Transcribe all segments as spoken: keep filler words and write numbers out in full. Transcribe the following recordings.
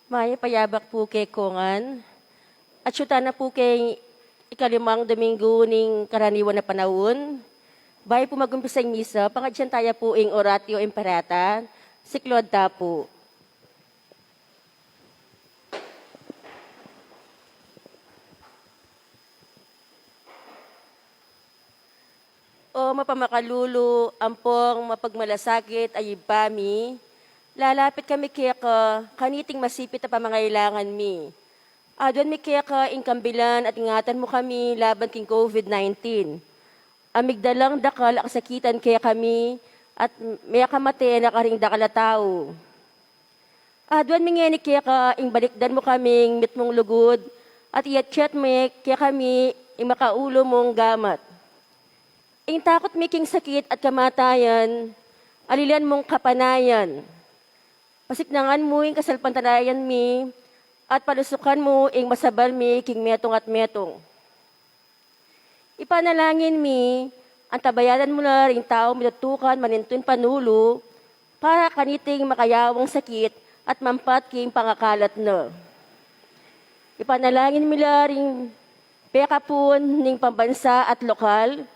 Mayap a yabak pu kekongan. Atyu tana pu keng ikalimang Domingo ning karaniwan a panaun. Bayu pu mag-umpisa ing misa, pangadyan taya pu ing Oratio Imperata, siklaud ta pu. O mapamakalulu ampong mapagmalasakit a Ibpa mi, lalapit kami keka kaniting masipit a pamangailangan mi. Aduan mi keka ing kambilan at ingatan mu kami laban king COVID nineteen. A migdalang dakal a kasakitan kekami at mekamate na karing dakal a tau. Aduan mi ngeni keka ing balikdan mu kaming mitmung lugud at iyatyat mu kekami ing makaulu mung gamat. Ing takut mi king sakit at kamatayan, alilan mung kapanayan. Pasiknangan mu ing kasalpantalayan mi at palusukan mu ing masabal mi king metung at metung. Ipanalangin mi, antabayanan mu la ring taung mitutukan manintun panulu para kaniting makayawang sakit at mampat king pangakalat na. Ipanalangin mi la ring pekapun ning pambansa at lokal,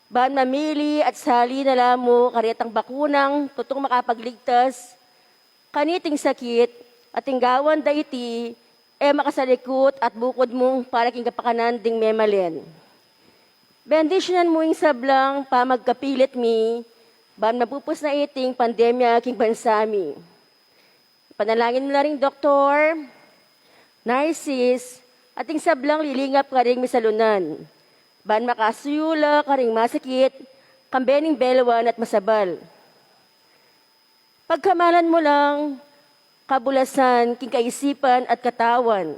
ban mamili at sali na la mu karetang bakunang tutung makapagligtas kaniting sakit at ing gawan da iti e makasalikut at bukud mu para king kapakanan ding memalen. Bendisyunan mu ing sablang pamagkapilit mi, ban mapupus na iting pandemya king bansa mi. Panalangin mu la ring doktor, nurses, at ing sablang lilingap karing misalunan, ban makasuyu la karing masakit, kambe ning belwan at masabal. Pagkamalan mu lang kabulasan king kaisipan at katawan.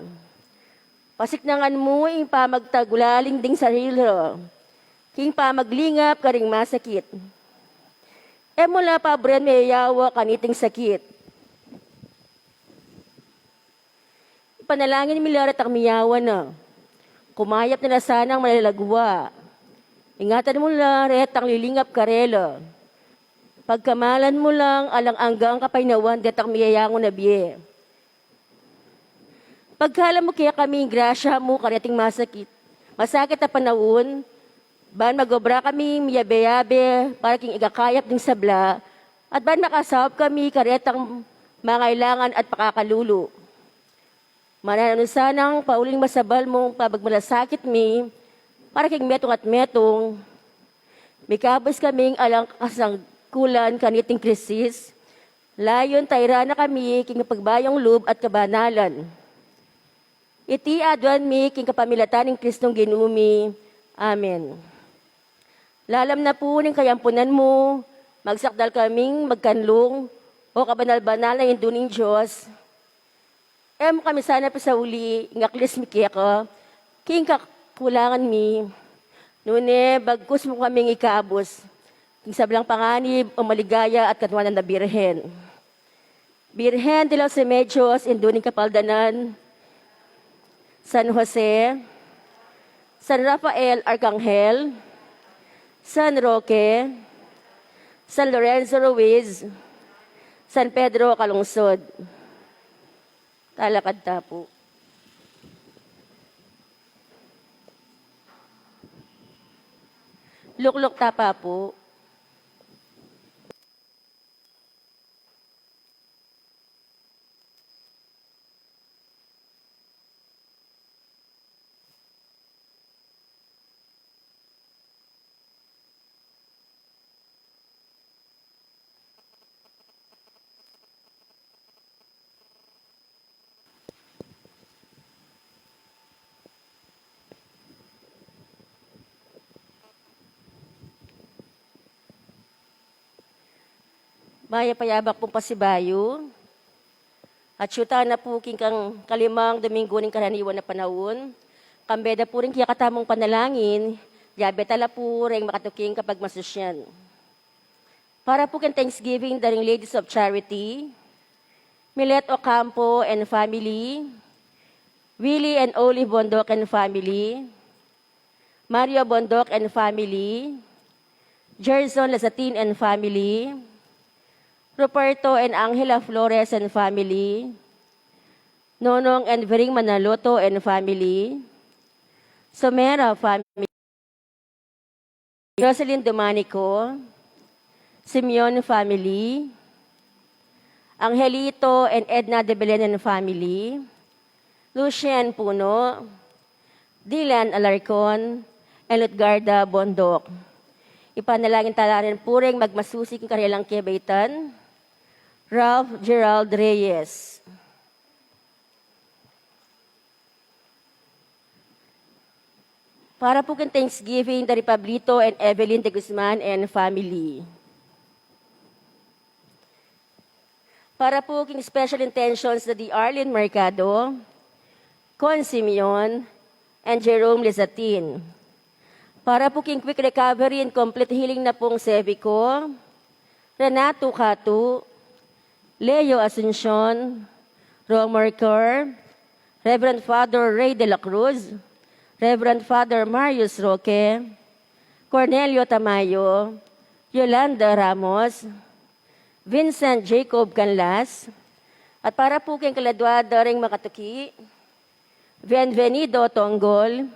Pasiknangan mu ing pamagtagulaling ding sarili ra king pamaglingap karing masakit. E mu la paburen meyawa kaniting sakit. Ipanalangin mi la retang miyawa na. Kumayap na la sanang malalagua. Ingatan mu la retang lilingap karela. Pagkamalan mu lang alang anggang kapaynawan detang miyayangu na bie. Pagkalam mu kekami ing grasya mu kareting masakit, masakit a panaun, ban mag-obra kami miyabe-yabe para king ikakayap ding sabla, at ban makasaup kami karetang mangailangan at pakakalulu. Mananu sanang pauling masabal mung pamagmalasakit mi para king metung at metung. Mikabus kaming alang kasangkulan kaniting krisis, layun tairan na kami king pagbayung lub at kabanalan. Iti aduan mi king kapamilatan ning Kristong Ginu mi. Amen. Lalam na pu ning kayampunan mu, magsakdal kaming magkanlung, o kabanal-banal a Indu ning Dios. E mu kami sana pisauli ing aklis mi keka king kakulangan mi, nune bagkus mu kaming ikabus king sablang panganib o maligaya at katwanan na Birhen. Birhen de los Remedios, Indu ning Kapaldanan, San Jose, San Rafael Arkanghel, San Roque, San Lorenzo Ruiz, San Pedro Calungsod. Talakad ta pu. Lukluk ta pa pu. Mayap a yabak pung pasibayu. Atyu tana pu king kang kalimang Domingo ning karaniwan a panaun. Kambe da pu ring kekatamung panalangin, yabe ta la pu reng makatuking kapagmasusyan. Para pu keng Thanksgiving da ring Ladies of Charity, Milet Ocampo and family, Willie and Olive Bondoc and family, Mario Bondoc and family, Gerson Lasatin and family, Ruperto and Angela Flores and family, Nonong and Vering Manaloto and family, Somera family, Rosalyn Domanico, Simeon family, Angelito and Edna de Belen and family, Lucien Puno, Dylan Alarcon, and Lutgarda Bondoc. Ipanalangin tala rin pu ring magmasusi king karelang kebaitan, Ralph Gerald Reyes. Para pu king Thanksgiving, the Repablito and Evelyn de Guzman and family. Para pu king special intentions na di Arlene Mercado, Con Simeon, and Jerome Lizatin. Para pu king quick recovery and complete healing na pung Sevico, Renato Catu, Leo Asuncion, Romer Kerr, Reverend Father Ray de la Cruz, Reverend Father Marius Roque, Cornelio Tamayo, Yolanda Ramos, Vincent Jacob Canlas, at para pu king kaladua da ring makatuki, Bienvenido Tonggol,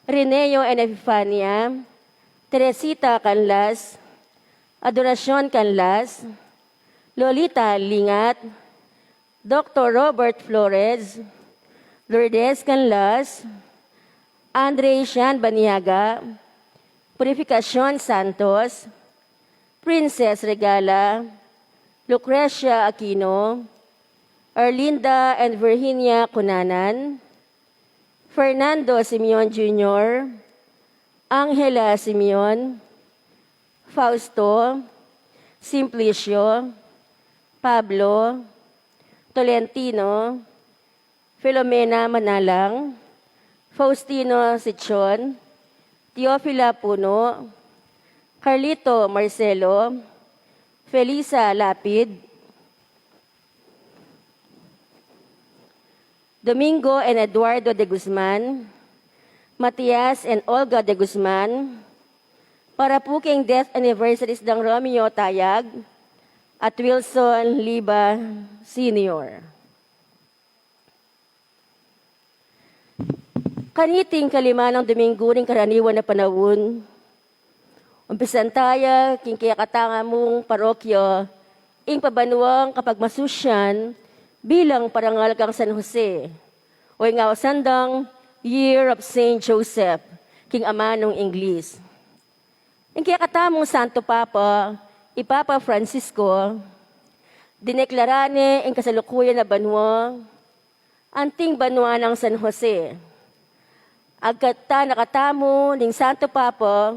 Rineo and Epifania, Teresita Canlas, Adoracion Canlas, Lolita Lingat, Doctor Robert Flores, Lourdes Canlas, Andre Sian Baniaga, Purificacion Santos, Princess Regala, Lucrecia Aquino, Erlinda and Virginia Cunanan, Fernando Simeon Junior, Angela Simeon, Fausto, Simplicio, Pablo, Tolentino, Filomena Manalang, Faustino Sichon, Teofila Puno, Carlito Marcelo, Felisa Lapid, Domingo and Eduardo de Guzman, Matias and Olga de Guzman, para pu king death anniversaries dang Romeo Tayag at Wilson Liba Senior. Kaniting kalima nang Domingo ning karaniwan a panaun, umpisan taya king kekatang amung parokya ing pabanuang kapagmasusian bilang parangal kang San Jose, o ing ausan dang Year of Saint Joseph king amanung Inglis. Ing kekatamung Santo Papa, i Papa Francisco, dineklara ne ing kasalukuyan a banua anting banua nang San Jose. Agkatan na katamu ning Santo Papa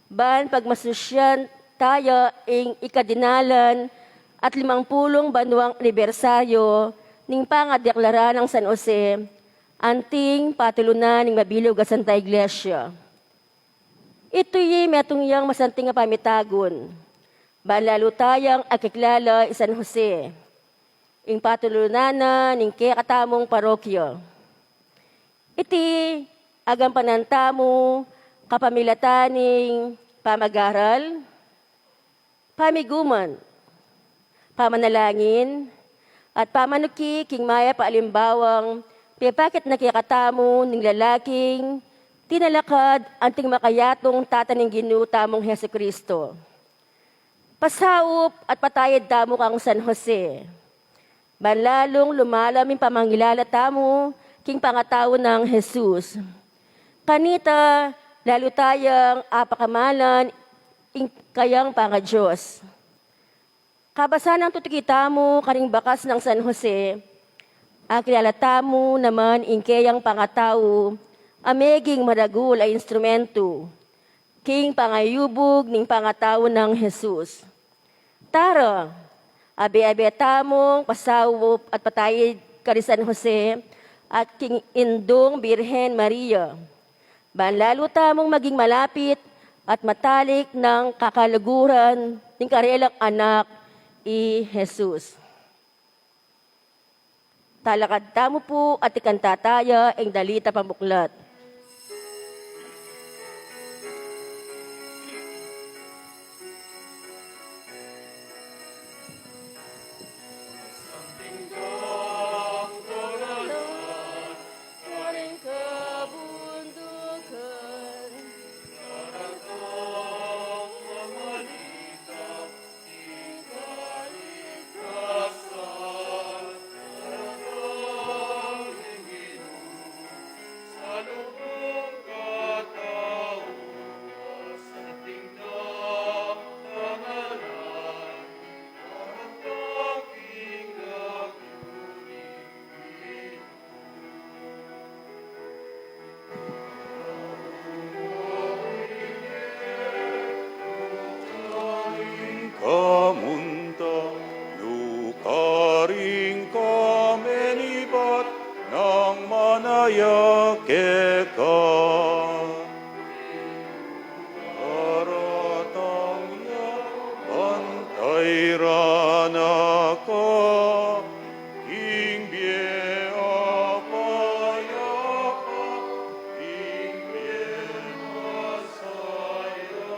ban pagmasusian taya ing ikadinalan at limang pulung banuang anibersaryo ning pangadeklara nang San Jose anting patulunan ning mabilug a Santa Iglesia. Ituy metung yang masanting a pamitagun ban lalu tayang akikilala i San Jose, ing patulunan na ning kekatamung parokya. Iti agampanan tamu kapamilatan ning pamagaral, pamiguman, pamanalangin, at pamanuki king mayap a alimbawang pepakit na kekatamu ning lalaking tinalakad anting makayatung tata ning Ginu tamung Jesucristo. Pasaup at patayid tamu kang San Jose ban lalung lumalam ing pamangilala tamu king pangatau nang Jesus. Kanita, lalu tayang apakamalan ing kayang pangadios. Kabasan nang tutuki tamu karing bakas nang San Jose, akilala tamu naman ing keyang pangatau a meging maragul a instrumentu king pangayubug ning pangatau nang Jesus. Tara, abe-abe tamung pasaup at patayid kari San Jose at king Indung Birhen Maria ban lalu tamung maging malapit at matalik nang kakaluguran ning karelang anak, i Jesus. Talakad tamu pu at ikanta taya ing dalit a pamuklat. ya keka. Daratang ya, bantay ra na ka, king bie a payapa, king bie masaya.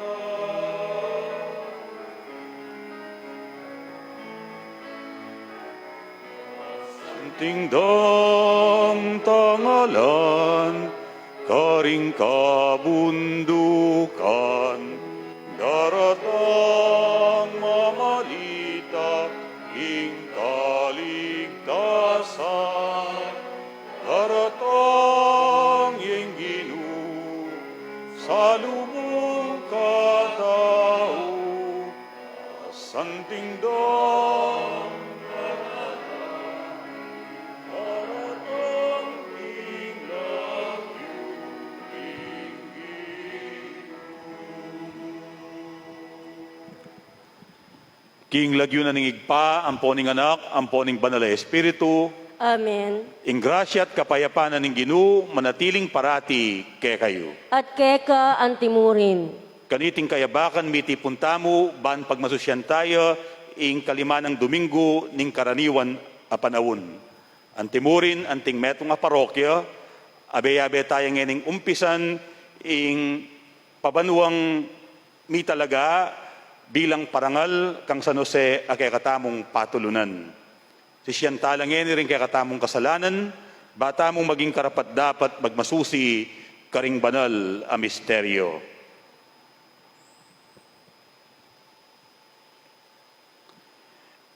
Santing dang tangalan karing kabundukan, daratang mamalita ing kaligtasan, daratang yang Ginu salubung katau. Santing dang tangalan, daratang king lagyu ning Ginu. King lagyu na ning Ibpa, ampo ning Anak, ampo ning Banal a Espiritu. Amen. Ing grasya at kapayapan na ning Ginu manatiling parati kekayu. At keka antimurin. Kaniting kayabakan mitipun tamu ban pagmasusyan taya ing kalima nang Duminggu ning karaniwan a panaun. Antimurin, anting metung a parokya, abe-abe taya ngening umpisan ing pabanuang mitalaga bilang parangal kang San Jose a kekatamung patulunan. Sisian tala ngeni ring kekatamung kasalanan, ba tamung maging karapat-dapat magmasusi karing banal a misteryo.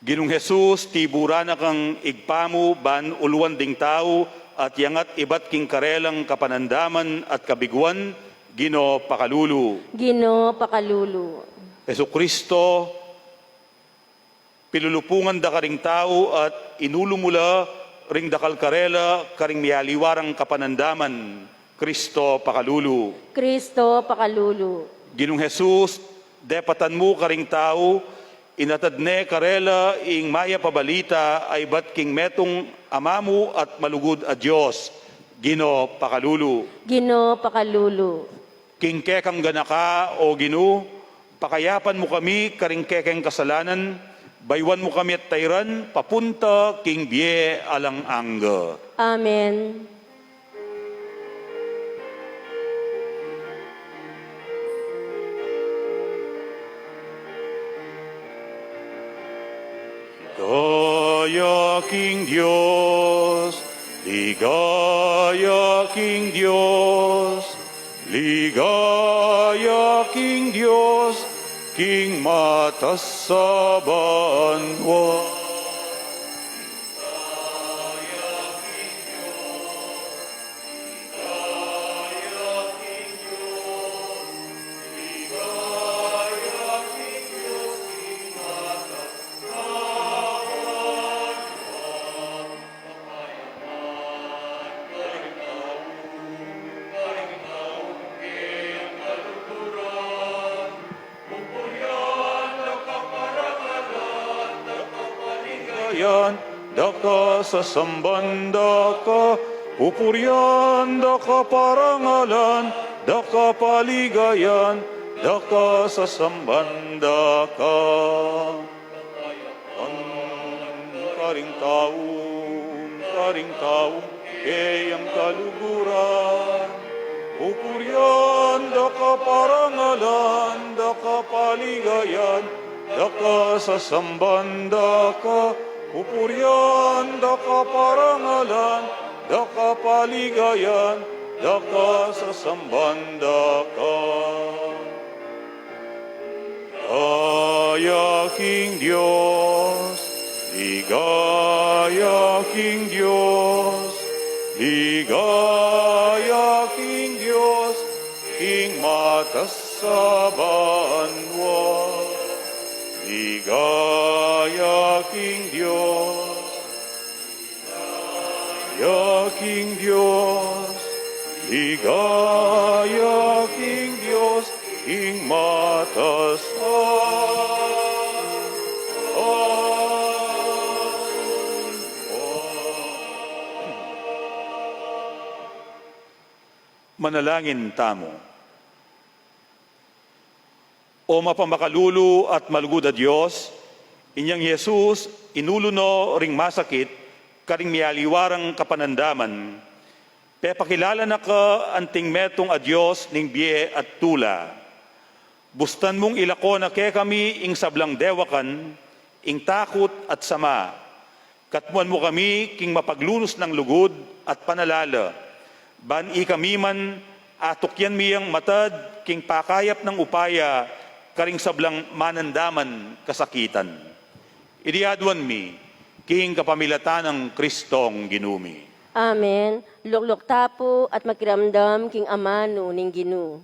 Ginung Jesus, tiburan na kang Ibpa mu ban uluan ding tau at iyangat ibat king karelang kapanandaman at kabiguan, Ginu pakalulu. Ginu pakalulu. Jesucristo, pilulupungan da karing tau at inulu mu la ring dakal karela karing mialiwa rang kapanandaman, Cristo pakalulu. Cristo pakalulu. Ginung Jesus, depatan mu karing tau, inatad ne karela ing mayap a balita a ibat king metung a mamu at malugud a Dios, Ginu pakalulu. Ginu pakalulu. King kekang ganaka, O Ginu, pakayapan mu kami karing kekeng kasalanan, bayuan mu kami at tairan papunta king bie alang angga. Amen. Ligaya king Dios, ligaya king Dios, ligaya king Dios, king matas a banua. Yan, daka sasamban daka, pupurian daka parangalan, daka paligayan, daka sasamban daka. Karing tau, karing tau, keyang kaluguran, pupurian daka parangalan, daka paligayan, daka sasamban daka, pupurian daka parangalan, daka paligayan, daka sasamban daka. Ligaya king Dios, ligaya king Dios, ligaya king Dios, king matas a banua. Ligaya king Dios, ligaya king Dios, ligaya king Dios, king matas a banua. Manalangin tamu. O mapamakalulu at malugud a Dios, inyang Jesus, inulu no ring masakit, karing mialiwa rang kapanandaman, pepakilala na ka anting metung a Dios ning bie at tula. Bustan mung ilako na kekami ing sablang dewakan, ing takut at sama. Katmuan mu kami king mapaglunus nang lugud at panalala, ban ikami man atukyan mi yang matad king pakayap nang upaya karing sablang manandaman kasakitan. Iti aduan mi king kapamilatan nang Kristong Ginu mi. Amen. Lukluk ta pu at makiramdam king amanu ning Ginu.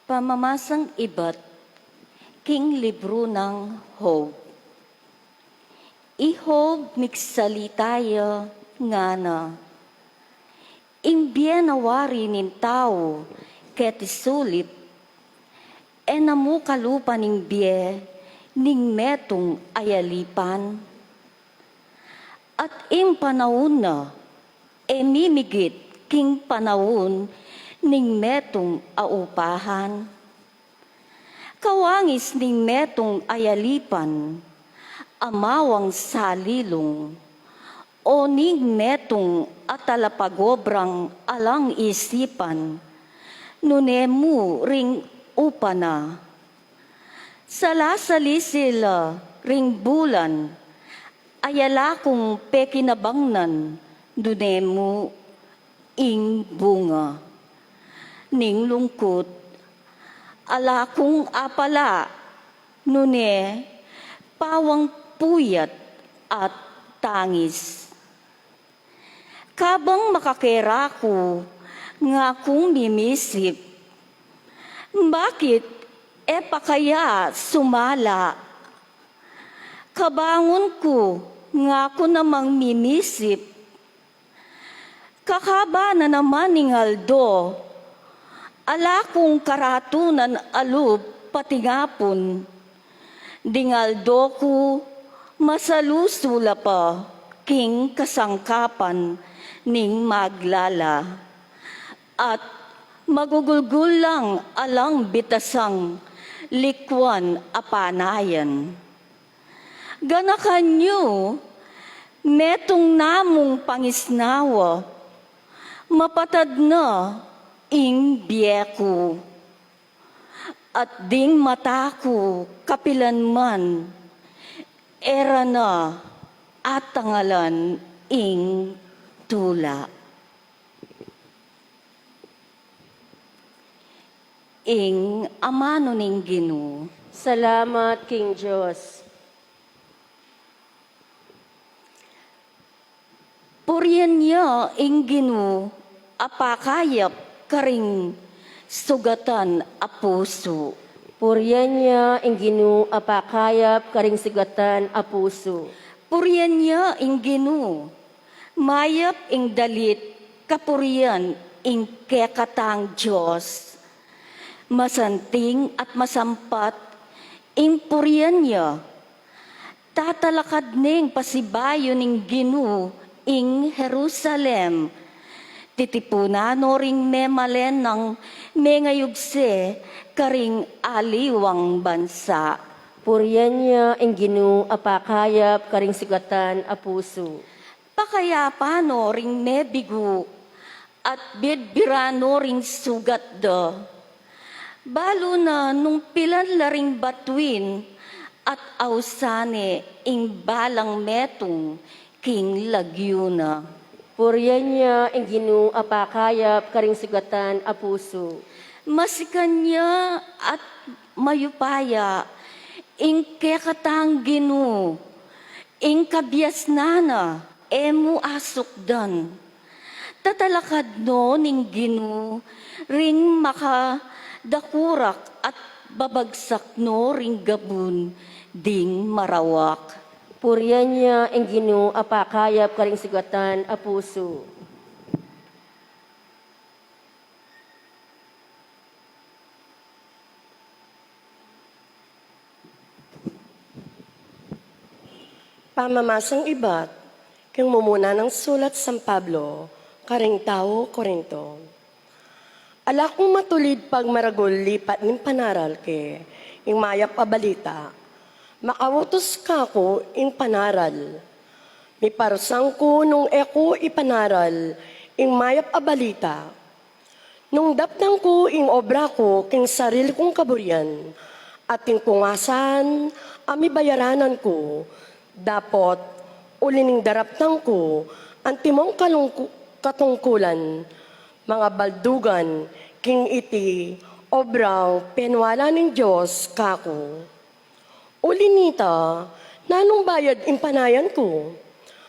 Pamamasang ibat king libru nang Job. I Job migsalita ya ngana, ing bie na wari ning tau keti sulip, e na mu kalupa ning bie ning metung a yalipan. At ing panaun na e mimigit king panaun ning metung a upahan. Kawangis ning metung a yalipan, amawang salilung, o ning metung a talapagobrang alang isipan, nune mu ring upa na. Salasalisil la ring bulan, ayala kung pekinabangnan, nune mu ing bunga ning lungkut, ala kung apala, nune pawang puyat at tangis. Kabang makakera ku, ngakung mimisip, bakit e pa kaya sumala? Kabangun ku, ngaku namang mimisip, kakaba na naman ing aldo, ala kung karatunan a lub pati ngapun. Ding aldo ku masalusu la pa king kasangkapan ning maglala, at magugulgul lang alang bitasang likuan a panayan. Ganakan yu, metung namung pangisnawa, mapatad na ing bie ku. At ding mata ku kapilan man, e ra na atangalan ing tula. Ing amanu ning Ginu. Salamat king Dios. Purian ya ing Ginu a pakayap karing sugatan a pusu. Purian ya ing Ginu a pakayap karing sugatan a pusu. Purian ya ing Ginu, mayap ing dalit, kapurian ing kekatang Dios. Masanting at masampat ing purian ya. Tatalakad neng pasibayu ning Ginu ing Jerusalem. Titipunan no ring memalen nang mengayugse karing aliwang bansa. Purian ya ing Ginu a pakayap karing sugatan a pusu. Pakayapan no ring mebigu at bidbiran no ring sugat da. Balu na nung pilan la ring batuin at ausan ne ing balang metung king lagyu na. Purian ya ing Ginu a pakayap karing sugatan a pusu. Masikan ya at mayupaya ing kekatang Ginu, ing kabiasnan na e mu asukdan. Tatalakad no ning Ginu ring makadakurak at babagsak no ring gabun ding marawak. Purian ya ing Ginu a pakayap karing sugatan a pusu. Pamamasang ibat king mumuna nang sulat San Pablo karing tau Corinto. Ala kung matulid pagmaragul lipat ning panaral ke ing mayap a balita. Makautus kaku ing panaral. Miparusang ku nung e ku ipanaral ing mayap a balita. Nung daptan ku ing obra ku king sarili kung kaburian, atin kung asan a mibayaranan ku, dapot uli ning daraptan ku antimong kalungku-, katungkulan, mangabaldugan king iti obrang penwala ning Dios kaku. Uli nita, nanung bayad ing panayan ku?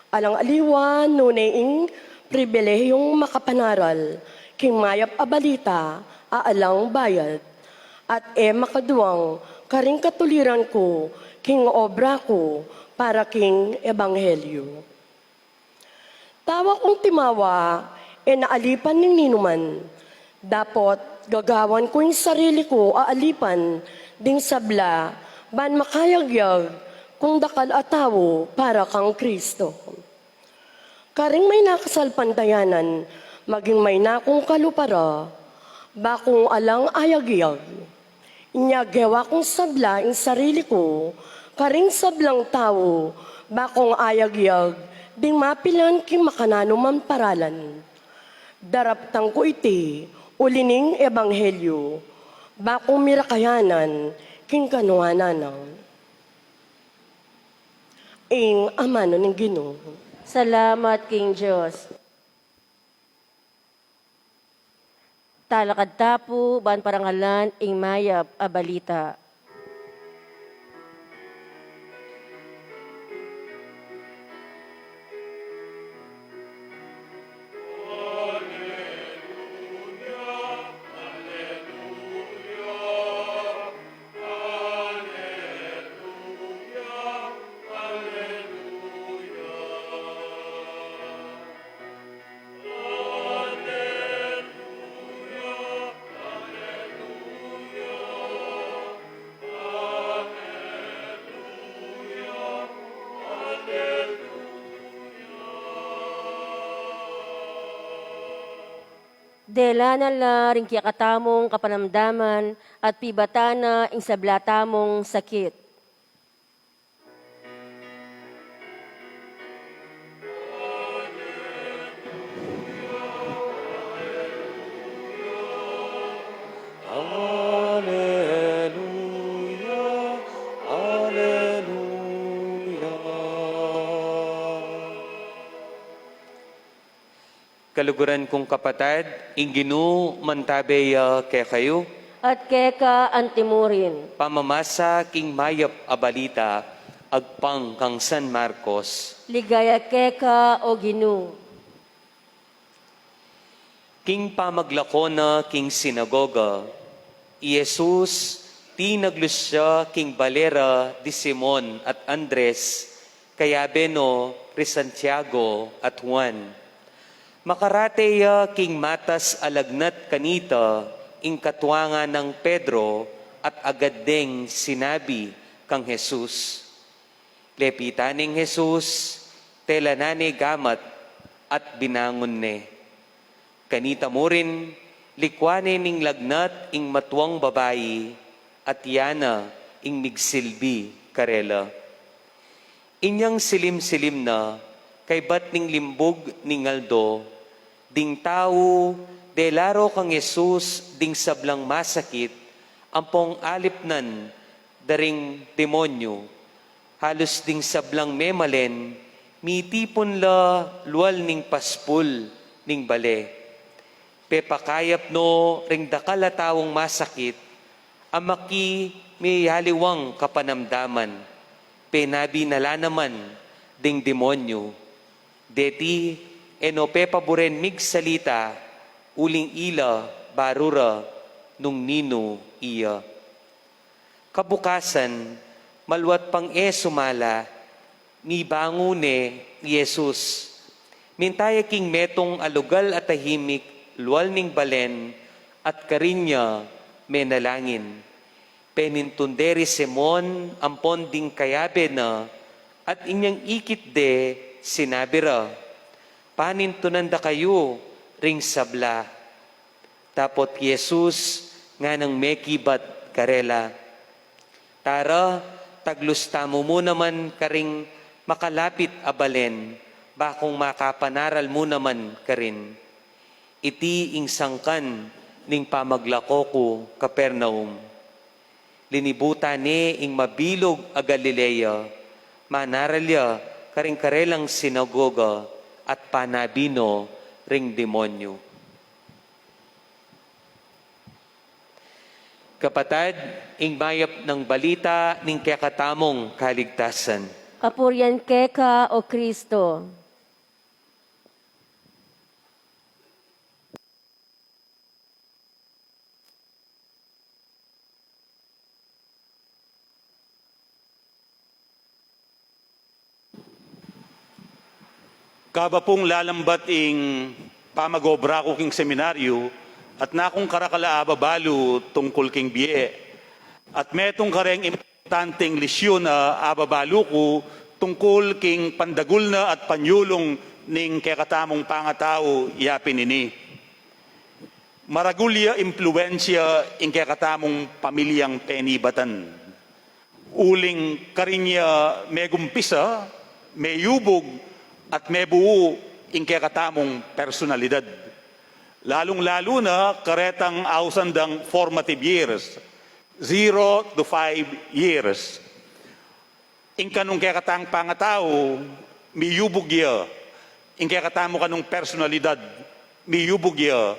Alang aliwa nune ing pribilehiyung makapanaral king mayap a balita a alang bayad, at e makaduang karing katuliran ku king obra ku para king ebanghelyu. Tawa kung timawa, e na alipan ning ninuman. Dapot gagawan ku ing sarili ku a alipan ding sabla, ban makayagyag kung dakal a tau para kang Kristo. Karing mayna kasalpantayanan, maging mayna kung kalupa ra, ba kung alang ayagyag. Inya gewa kung sabla ing sarili ku karing sablang tau, ba kung ayagyag ding mapilan king makananumang paralan. Daraptan ku iti uli ning ebanghelyu, ba kung mirakayanan king kanuanan na. Ing amanu ning Ginu. Salamat king Dios. Talakad ta pu ban parangalan ing mayap a balita. Dela na la ring kekatamung kapanamdaman at pibatan na ing sabla tamung sakit. Aleluya, aleluya. Kaluguran kung kapatad, ing Ginu mantabe ya kekayu. At keka antimurin. Pamamasa king mayap a balita agpang kang San Marcos. Ligaya keka, O Ginu. King pamaglako na king sinagoga, i Jesus tinaglus ya king bale ra di Simon at Andres, kayabe no ri Santiago at Juan. Makarate ya king matas a lagnat kanita ing katuangan nang Pedro at agad deng sinabi kang Jesus. Lepitan neng Jesus, tela na ne gamat at binangun ne. Kanita murin, likuan ne ning lagnat ing matuang babai at ya na ing migsilbi karela. Inyang silim-silim na, kaybat ning limbug ning aldo, ding tau dela ro kang Jesus ding sablang masakit ampong alipnan da ring demonyu. Halus ding sablang memalen mitipun la lual ning paspul ning bale. Pepakayap no ring dakal a taung masakit a maki meyaliwang kapanamdaman, penabi na la naman ding demonyu. Deti e no pepaburen migsalita uling ila baru ra nung ninu iya. Kabukasan, maluat pang e sumala, Mibangun ne i Jesus. Minta ya king metung a lugal a tahimik lual ning balen at karin ya menalangin. Penintun de ri Simon ampon ding kayabe na at inyang ikit de sinabi ra, "Panintunan da kayu ring sabla." Dapot i Jesus nganang mekibat karela, "Tara, taglus tamu mu naman karing makalapit a balen, bakung makapanaral mu naman karin. Iti ing sangkan ning pamaglako ku Capernaum." Linibutan ne ing mabilug a Galilea, manaral ya karing karelang sinagoga at panabi no ring demonyu. Kapatad, ing mayap nang balita ning kekatamung kaligtasan. Kapurian keka, O Kristo. Kaba pung lalambat ing pamag-obra ku king seminaryu, at nakung karakal a ababalu tungkul king bie. At metung kareng importanteng lisyun a ababalu ku tungkul king pandagul na at panyulung ning kekatamung pangatau yapin ini. Maragul ya impluensya ing kekatamung pamilyang penibatan. Uling karin ya megumpisa, meyubug, at mebuu ing kekatamung personalidad. Lalung-lalu na karetang ausan dang formative years, zero to five years. Ing kanung kekatang pangatau, miyubug ya. Ing kekatamu kanung personalidad, miyubug ya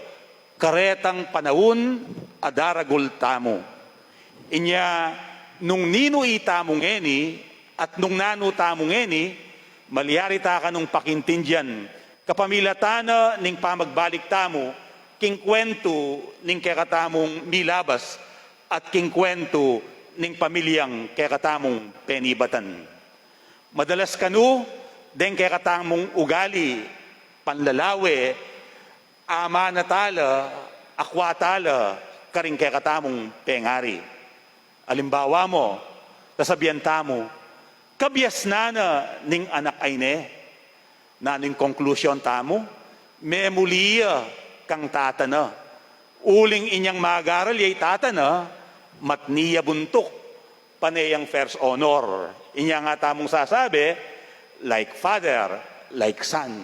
karetang panaun a daragul tamu. Inya, nung ninu itamu ngeni at nung nanu tamu ngeni, malyari ta kanung pakintindian kapamilatan na ning pamagbalik tamu king kwentu ning kekatamung milabas at king kwentu ning pamilyang kekatamung penibatan. Madalas kanu deng kekatamung ugali, panlalawe, amana tala, akwa tala karing kekatamung pengari. Alimbawa mu, sasabian tamu, "Kabiasnan na ning anak a ini." Nanu ing konklusyon tamu? Memuli ya kang tata na. Uling inyang magaral ya i tata na, matni ya buntuk, pane yang first honor. Inya nga tamung sasabi, "Like father, like son."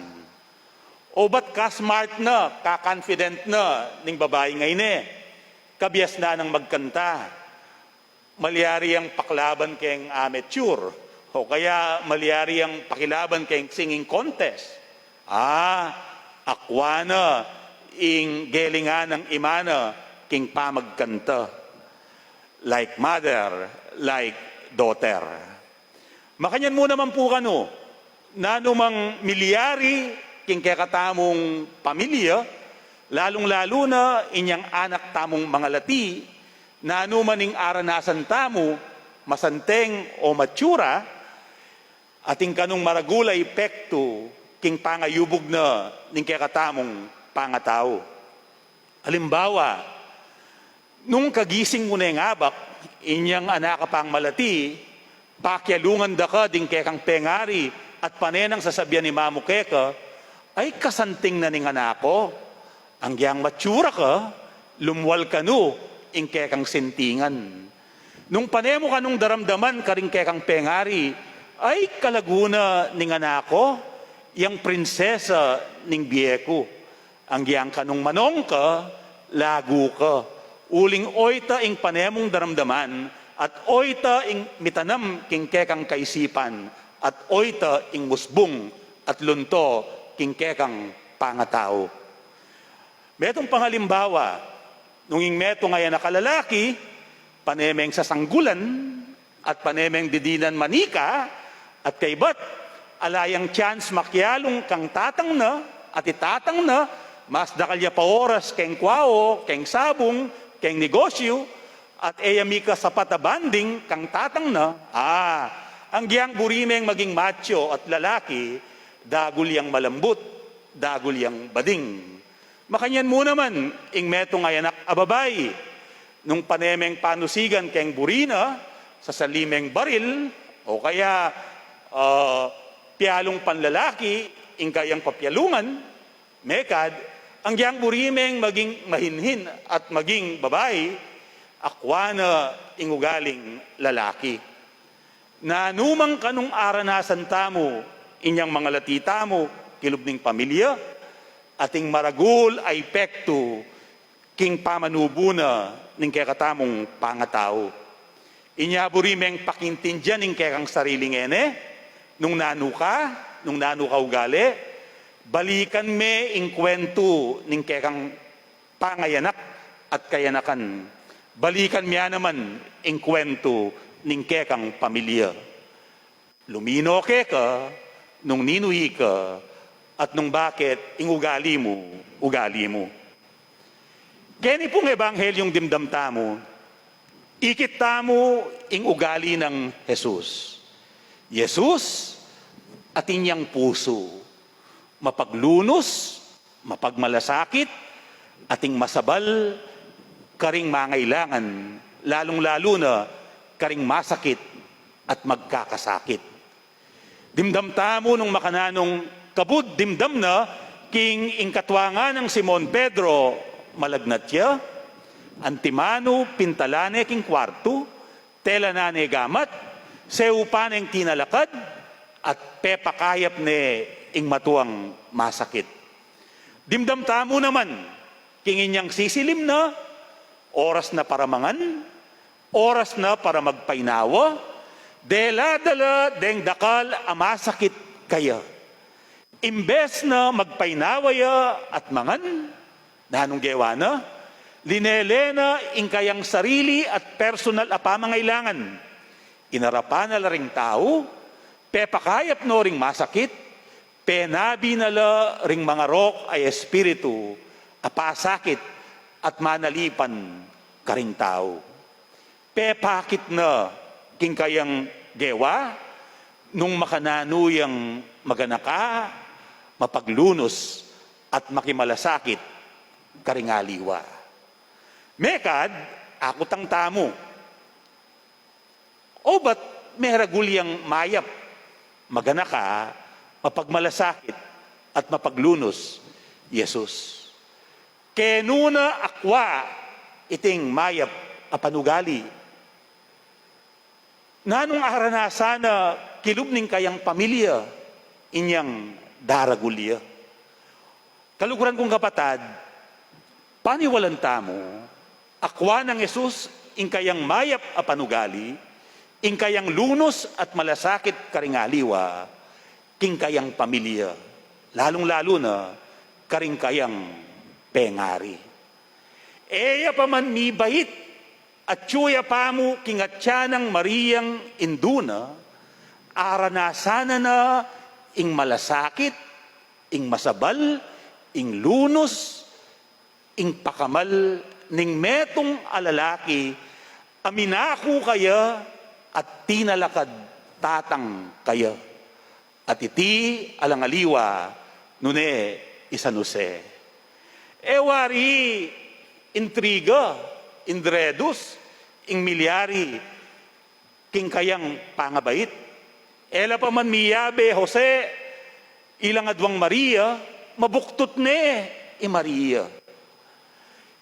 O ba't ka-smart na, ka-confident na ning babaing a ini? Kabiasnan nang magkanta. Malyari yang pakilaban keng amateur, o kaya malyari yang pakilaban keng singing contest. Ah, akwa na ing gelingan nang ima na king pamagkanta. Like mother, like daughter. Makanyan mu naman pu kanu, nanu mang milyari king kekatamung pamilya, lalung-lalu na inyang anak tamung mangalati, nanu man ing aranasan tamu, masanteng o matsura, atin kanung maragul a epektu king pangayubug na ning kekatamung pangatau. Alimbawa, nung kagising mu neng abak, inyang anak a pang malati, pakialungan da ka ding kekang pengari at pane nang sasabian i mamu keka, "Ay, kasanting na ning anak ku." Anggiyang matsura ka, lumwal kanu ing kekang sintingan. Nung pane mu kanung daramdaman karing kekang pengari, "Ay, kalagu na ning anak ku, yang prinsesa ning bie ku." Anggiyang kanung manong ka, lagu ka. Uling oyta ing pane mung daramdaman, at oyta ing mitanam king kekang kaisipan, at oyta ing musbung at lunto king kekang pangatau. Metung pang alimbawa, nung ing metung a anak a lalaki, pane meng sasanggulan, at pane meng didinan manika, at kaybat, ala yang chance makialung kang tatang na, at i tatang na, mas dakal ya pa oras keng kwao, keng sabung, keng negosyu, at e ya mika sapat a bonding kang tatang na, ah, Anggiyang buri meng maging macho at lalaki, dagul yang malambut, dagul yang bading. Makanyan mu naman ing metung a anak a babai, nung pane meng panusigan keng buri na, sasali meng baril, o kaya, ah, pialung panlalaki ing kayang papialungan, mekad, anggiyang buri meng maging mahinhin at maging babai, akwa na ing ugaling lalaki. Nanu mang kanung aranasan tamu inyang mangalati tamu kilub ning pamilya, ating maragul a epektu king pamanubu na ning kekatamung pangatau. Inya buri meng pakintindian ing kekang sarili ngeni, nung nanu ka, nung nanu ka ugali, balikan me ing kwentu ning kekang pangayanak at kayanakan. Balikan me naman ing kwentu ning kekang pamilya. Lumino keka nung ninu ika at nung bakit ing ugali mu, ugali mu. Keni pung Ebanghelyung dimdam tamu, ikit tamu ing ugali nang Jesus. Jesus, atin yang pusu, mapaglunus, mapagmalasakit, ating masabal karing mangailangan, lalung-lalu na karing masakit at magkakasakit. Dimdam tamu nung makananung kabud dimdam na king ing katwa nang Simon Pedro, malagnat ya, antimanu pintalan ne king kwartu, telanan ne gamat, seupan neng tinalakad, at pepakayap ne ing matuang masakit. Dimdam tamu naman, king inyang sisilim na, oras na para mangan, oras na para magpainawa, dela da la deng dakal a masakit kaya. Imbes na magpainawa ya at mangan, nanung gewa na, linele na ing kayang sarili at personal a pamangailangan. Inarapan na la ring tau, pepakayap no ring masakit, penabi na la ring mangarok a espiritu a pasakit at manalipan karing tau. Pepakit na king kayang gewa nung makananu yang maganaka, mapaglunus, at makimalasakit karing aliwa. Mekad, akutang tamu, o ba't meragul yang mayap, maganaka, mapagmalasakit, at mapaglunus, Jesus? Kenu na akwa iting mayap a panugali? Nanung aranasan na kilub ning kayang pamilya inyang daragul ya? Kaluguran kung kapatad, paniwalan tamu, akwa nang Jesus ing kayang mayap a panugali, ing kayang lunus at malasakit karing aliwa, king kayang pamilya, lalung-lalu na karing kayang pengari. E ya pa man mibait, atyu ya pa mu king atyan nang Mariang indu na, aranasan na na ing malasakit, ing masabal, ing lunus, ing pakamal ning metung a lalaki a minaku kaya at tinalakad tatang kaya. At iti alang aliwa nune i San Jose. E wari intriga, indredus, ing milyari king kayang pangabait. E la pa man miyabe Jose ilang adwang Maria, mabuktut ne i Maria.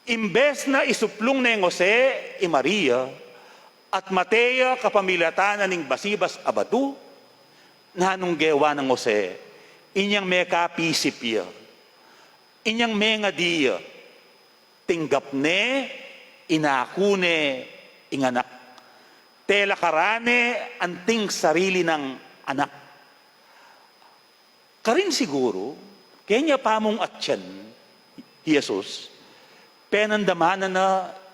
Imbes na isuplung neng Jose i Maria at mate ya kapamilatan na ning basibas a batu, nanung gewa nang Jose? Inyang mekapisip ya, inyang mengadi ya, tinggap ne, inaku ne ing anak. Telakaran ne anting sarili nang anak. Karin siguru, kenya pa mung atyan i Jesus, penandaman na na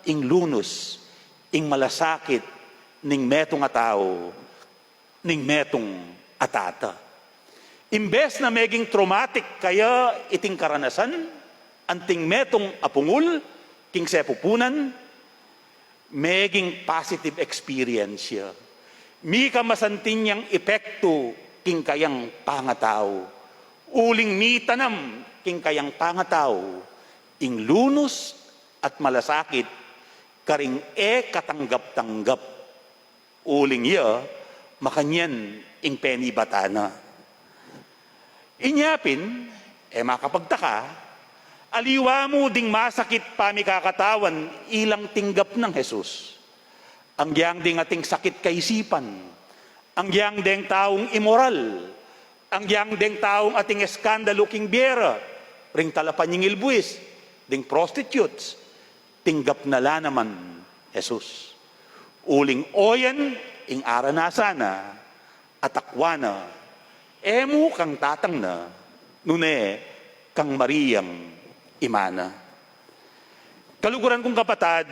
ing lunus, ing malasakit ning metung a tau, ning metung a tata. Imbes na meging traumatic kaya iting karanasan anting metung a pungul king sepupunan, meging positive experience ya. Mika masanting yang epektu king kayang pangatau, uling mitanam king kayang pangatau ing lunus at malasakit karing e katanggap-tanggap. Uling ya, makanyan ing penibatan na. Inya pin, e makapagtaka, aliwa mu ding masakit pamikakatawan ilang tinggap nang Jesus. Agyang ding ating sakit kaisipan, agyang ding taung imoral, agyang ding taung ating eskandalu king bie ra, ring talapanyingil buis, ding prostitutes, tinggap na la naman Jesus. Uling oyan ing aranasan na, atakwa na, e mu kang tatang na, nune kang Mariang ima na. Kaluguran kung kapatad,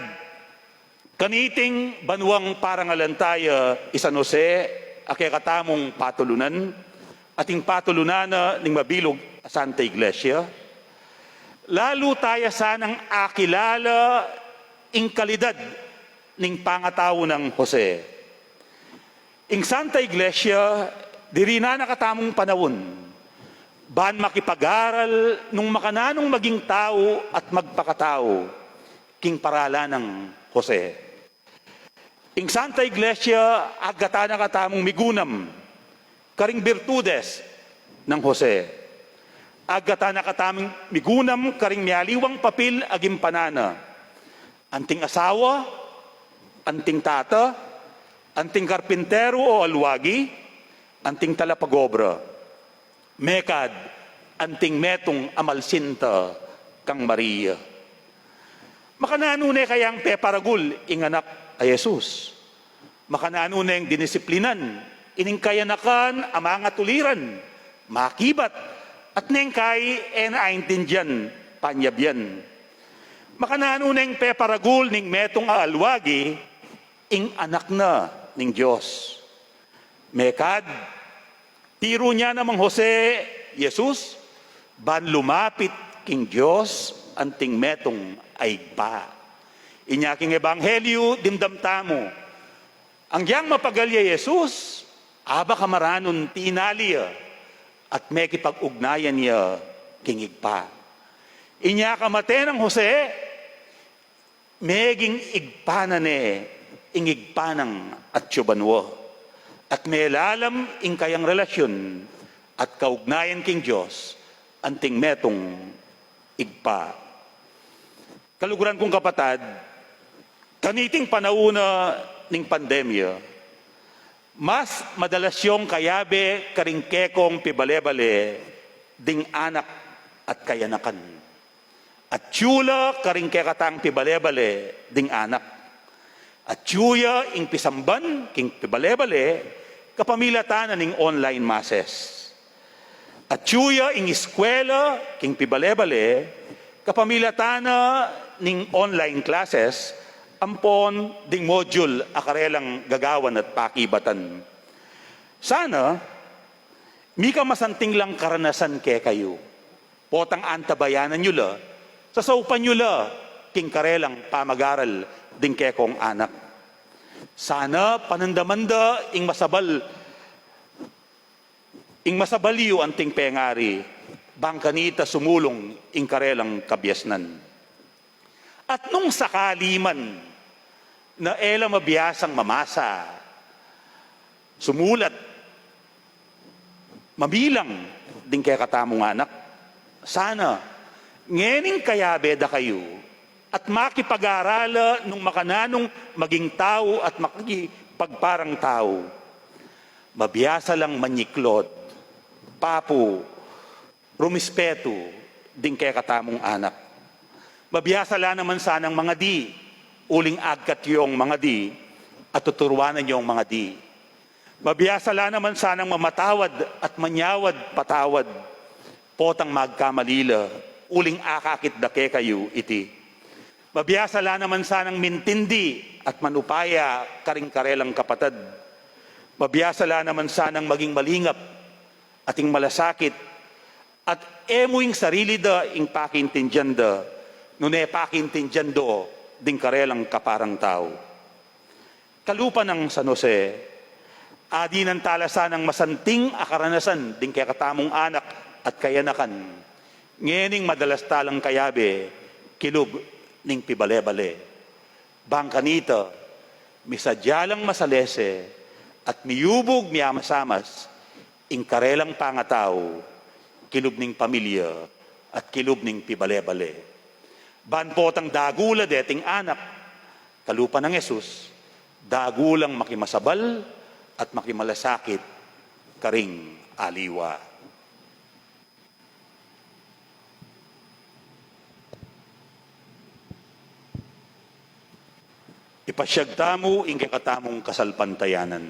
kaniting banuang parangalan taya i San Jose, a kekatamung patulunan, ating patulunan na ning mabilug a Santa Iglesia, lalu taya sanang akilala ing kalidad ning pangatau nang Jose. Ing Santa Iglesia, dirinan na katamung panaun, ban makipag-aral nung makananung maging tau at magpakatau king paralan nang Jose. Ing Santa Iglesia, agatan na katamung migunam karing birtudes nang Jose. Agatan na katamung migunam karing mialiwang papil a gimpanan na. Anting asawa, anting tata, anting karpinteru o alwagi, anting talapagobra. Mekad, anting metung a malsinta kang Maria. Makananu ne kayang peparagul ing anak a Jesus? Makananu neng dinisiplinan ining kayanakan a mangatuliran, makibat, at neng kai e na aintindian, panyabian? Makananu neng peparagul ning metung a alwagi ing anak na ning Dios? Mekad, tiru na namang Jose, Jesus, ban lumapit king Dios anting metung a Ibpa. Inya king Ebanghelyu, dimdam tamu, agyang mapagal ya Jesus, aba ka maranun tinali ya at mekipag-ugnayan ya king Ibpa. Inya kamate nang Jose, meging Ibpa na ne ing Ibpa nang atyu banua, at melalam ing kayang relasyun at kaugnayan king Dios anting metung Ibpa. Kaluguran kung kapatad, kaniting panaun na ning pandemya, mas madalas yung kayabe karing kekong pibale-bale ding anak at kayanakan. Atyu la karing kekatang pibale-bale ding anak. Atyu ya ing pisamban king pibale-bale kapamilatan na ning online masses. Atyu ya ing eskwela king pibale-bale kapamilatan na ning online classes ampon ding module a karelang gagawan at pakibatan. Sana, mika masanting lang karanasan kekayu. Potang antabayanan yu la, sasaupan yu la king karelang pamag-aral ding kekong anak. Sana panandaman da ing masabal, ing masabal yu anting pengari, bang kanita sumulung ing karelang kabiasnan. At nung sakali man na e la mabiasang mamasa, sumulat, mamilang ding kekatamung anak, sana ngening kayabe da kayu at makipag-arala nung makananung maging tau at makipagparang tau. Mabiasa lang manyiklod, papu, rumispetu ding kekatamung anak. Mabiasa la naman sanang mangadi, uling agkat yung mangadi at tuturuanan yung mangadi. Mabiasa la naman sanang mamatawad at manyawad patawad potang magkamali la, uling akakit da kekayu iti. Mabiasa la naman sanang mintindi at manupaya karing karelang kapatad. Mabiasa la naman sanang maging malingap at ing malasakit, at e mu ing sarili da ing pakiintindian da, nune pakiintindian do ding karelang kaparang tau. Kalupa nang San Jose, Adinan tala sanang masanting a karanasan ding kekatamung anak at kayanakan. Ngening madalas talang kayabe, kilub ning pibale-bale. Bang kanita, misadya lang masalese at miyubug miyamasamas ing karelang pangatau, kilub ning pamilya at kilub ning pibale-bale. Ban potang dagula deting anak, kalupa nang Jesus, dagulang makimasabal at makimalasakit karing aliwa. Ipasyag tamu ing kekatamung kasalpantayanan.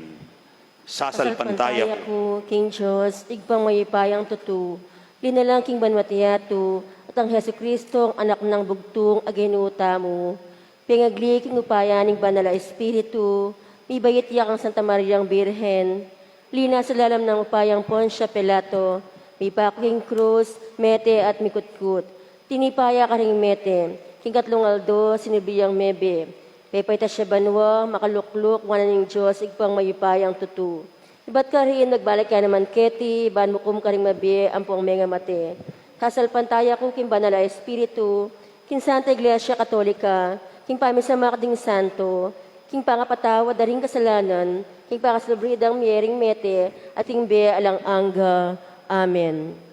Sasalpantaya ku king Dios, Ibpang mayupayang tutu, linalang king banwa't yatu, at nang Jesucristo, Anak nang bugtung a Ginu tamu, pengagli king upaya ning Banal a Espiritu, mibait ya kang Santa Mariang Birhen, linas sa lalam nang upayang Poncio Pilato, mipaku king krus, mete at mikutkut. Tinipa ya karing mete, king katlung aldo sinubli yang mebie. Pepaitas ya banua, makalukluk wanan ning Dios Ibpang mayupayang tutu. Ibat karin, magbalik ya naman keti, ban mukum karing mabie ampong mengamate. Sasalpantaya ku king Banal a Espiritu, king Santa Iglesia Katolika, king pamisamak ding santo, king pangapatawad da ring kasalanan, king pakasalubridang mie ring mete, at king bie alang angga. Amen.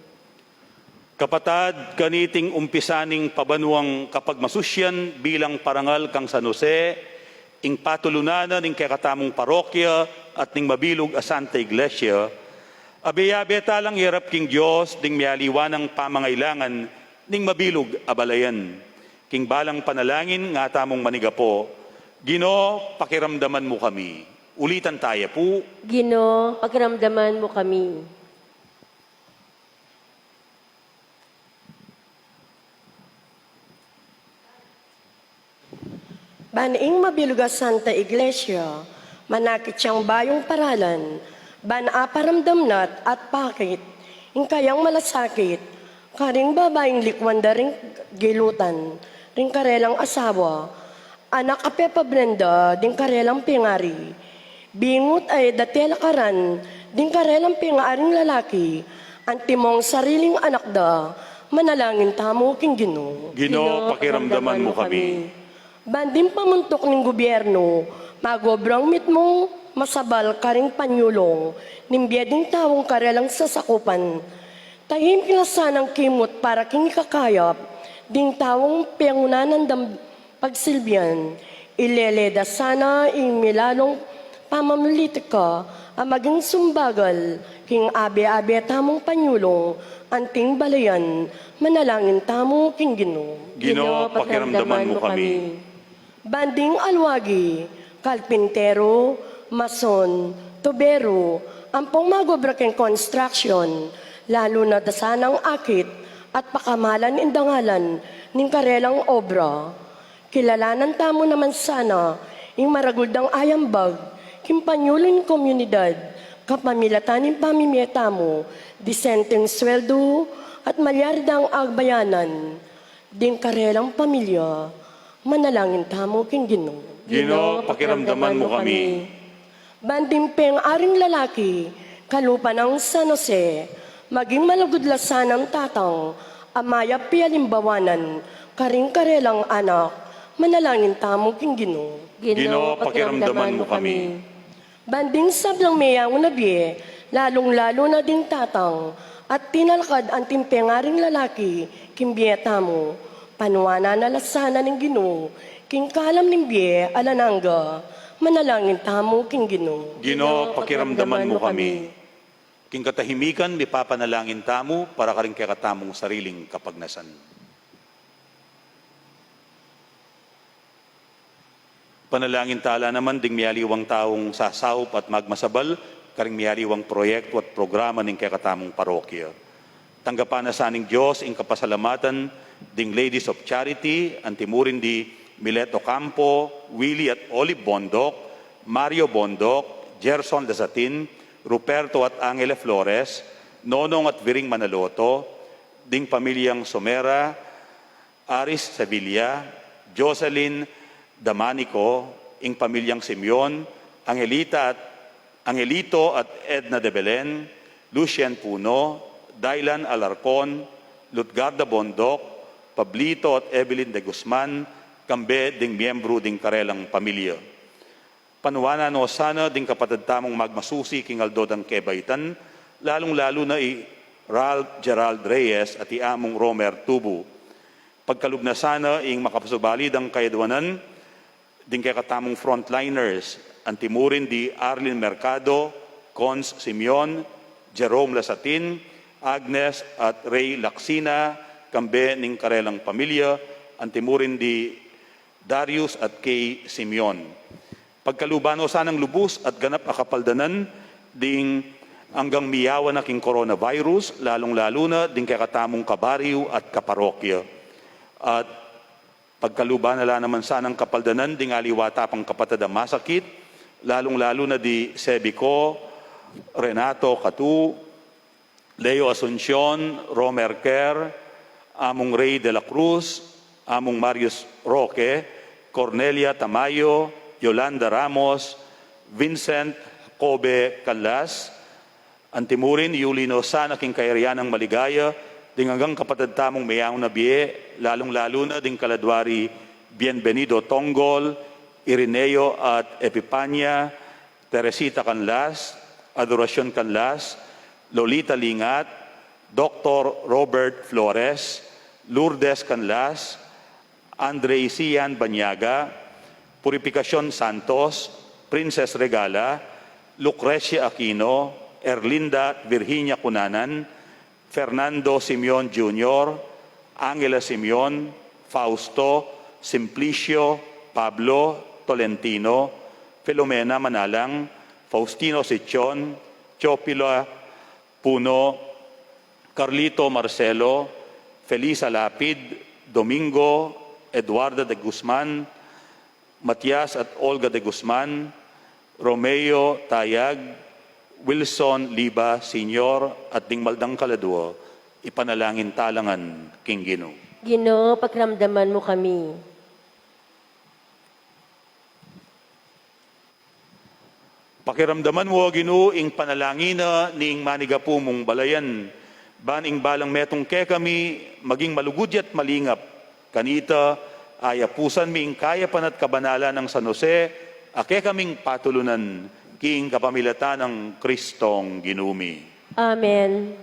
Kapatad, kaniting umpisa ning pabanuang kapagmasusyan bilang parangal kang San Jose, ing patulunan na ning kekatamung parokya at ning mabilug a Santa Iglesia, abe-abe talang irap king Dios ding mialiwa nang pamangailangan ning mabilug a balayan. King balang panalangin nga tamung manigapo, Ginu, pakiramdaman mu kami. Ulitan taya pu. Ginu, pakiramdaman mu kami. Ban ing mabilug a Santa Iglesia, manakit yang bayung paralan, ban aparamdam na't at pakit, ing kayang malasakit, karing babaing likwan da ring gilutan, ring karelang asawa, anak a pepabren da ding karelang pengari, bingut a e da tela karan ding karelang pengaring lalaki, antimong sariling anak da, manalangin tamu king Ginu. Ginu, pakiramdaman mu kami. Ban ding pamuntuk ning gubiernu, magobrang mitmung masabal karing panyulung ning bie ding taung karelang sasakupan. Tahimik la sanang kimut para king ikakayap ding taung pengunanan dang pagsilbian, ilele da sana ing milalung pamamilitika a maging sumbagal king abe-abe tamung panyulung anting balayan, manalangin tamu king Ginu. Ginu, pakiramdaman mu kami. Ban ding alwagi, kalpinteru, mason, tuberu, ampong magobra king construction, lalu na da sanang akit at pakamalan ing dangalan ning karelang obra. Kilalanan tamu naman sana ing maragul dang ayambag king panyulung komunidad, kapamilatan ning pamimie tamu, disenteng sweldu at malyari dang agbayanan ding karelang pamilya, manalangin tamu king Ginu. Ginu, pakiramdaman mu kami. Ban ding pengaring lalaki, kalupa nang San Jose, maging malugud la sanang tatang a mayap pialimbawanan karing karelang anak, manalangin tamu king Ginu. Ginu, pakiramdaman mu kami. Ban ding sablang meyangu na bie, lalung-lalu na ding tatang at tinalakad anting pengaring lalaki king bie tamu, panuanan na la sana ning Ginu king kalam ning bie alang angga, manalangin tamu king Ginu. Ginu, pakiramdaman mu kami. King katahimikan, mipapanalangin tamu para karing kekatamung sariling kapagnasan. Panalangin tala naman ding mialiwang taung sasaup at magmasabal karing mialiwang proyektu at programa ning kekatamung parokya. Tanggapan na sa ning Dios ing kapasalamatan ding Ladies of Charity, antimurin di Milet Ocampo, Willie at Olive Bondoc, Mario Bondoc, Gerson Lasatin, Ruperto at Angele Flores, Nonong at Viring Manaloto, ding pamilyang Somera, Aris Sevilla, Jocelyn Damanico, ing pamilyang Simeon, Angelita at Angelito at Edna de Belen, Lucien Puno, Dylan Alarcon, Lutgarda Bondoc, Pablito at Evelyn de Guzman, kambe ding miyembru ding karelang pamilya. Panuanan no sana ding kapatad tamung magmasusi king aldo dang kebaitan, lalung-lalu na i Ralph Gerald Reyes at i Among Romer Tubu. Pagkalub na sana ing makapasubali dang kayadwanan ding kekatamung frontliners, antimurin di Arlene Mercado, Cons Simeon, Jerome Lasatin, Agnes at Ray Lacsina, kambe ning karelang pamilya, antimurin di Darius at Kay Simeon. Pagkaluban no sanang lubus at ganap a kapaldanan ding anggang miyawa na king coronavirus, lalung-lalu na ding kekatamung kabaryu at kaparokya. At pagkaluban na la naman sanang kapaldanan ding aliwa ta pang kapatad a masakit, lalung-lalu na di Sebico Renato Catu, Leo Asuncion, Romer Kerr, Among Rey de la Cruz, Among Marius Roque, Cornelia Tamayo, Yolanda Ramos, Vincent Jacobe Canlas, antimurin yuli no sana king kayarian nang maligaya ding anggang kapatad tamung meyaun a bie, lalung-lalu na ding kaladwa ri Bienvenido Tongol, Irineo at Epipania, Teresita Canlas, Adoracion Canlas, Lolita Lingat, Doctor Robert Flores, Lourdes Canlas, Andre Isian Banyaga, Purificacion Santos, Princess Regala, Lucrecia Aquino, Erlinda at Virginia Cunanan, Fernando Simeon Junior, Angela Simeon, Fausto, Simplicio, Pablo, Tolentino, Filomena Manalang, Faustino Sichon, Teofila Puno, Carlito Marcelo, Felisa Lapid, Domingo, Eduarda de Guzman, Matias at Olga de Guzman, Romeo Tayag, Wilson Liba Senior, at ding mal dang kaladwa, ipanalangin ta la ngan king Ginu. Ginu, pakiramdaman mu kami. Pakiramdaman mu, O Ginu, ing panalangin na ning manigapu mung balayan, ban ing balang metung kekami maging malugud ya't malingap. Kanita, ayapusan mi ing kayapan at kabanalan nang San Jose, a kekaming patulunan, king kapamilatan nang Kristong Ginu mi. Amen.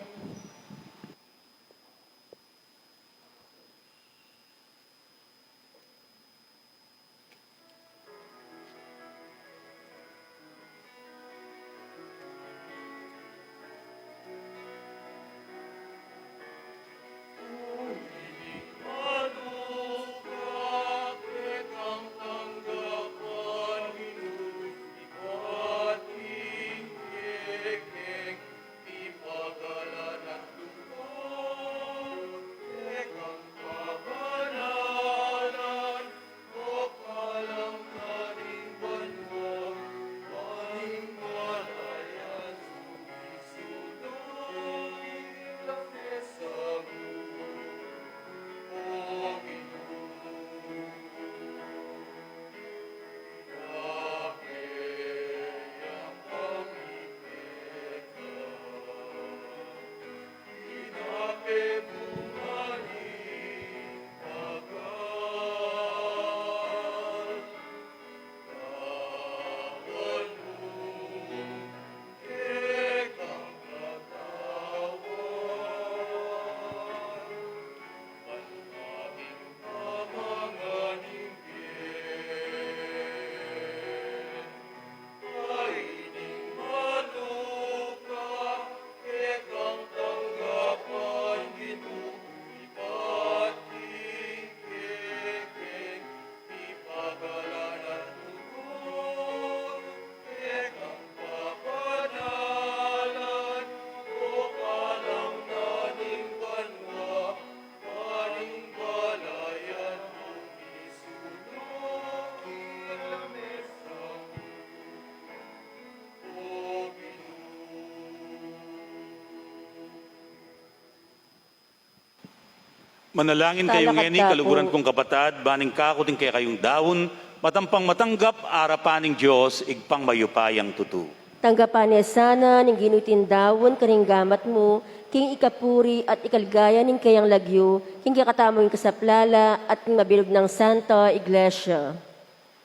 Manalangin kayu ngeni, kaluguran kung kapatad, ban ing kaku at ing kekayung daun, matampang matanggap arapan ning Dios, Ibpang mayupayang tutu. Tanggapan ne sana ning Ginu iting daun karing gamat mu, king ikapuri at ikaligaya ning keyang lagyu, king kekatamung kasaplala at king mabilug nang Santa Iglesia.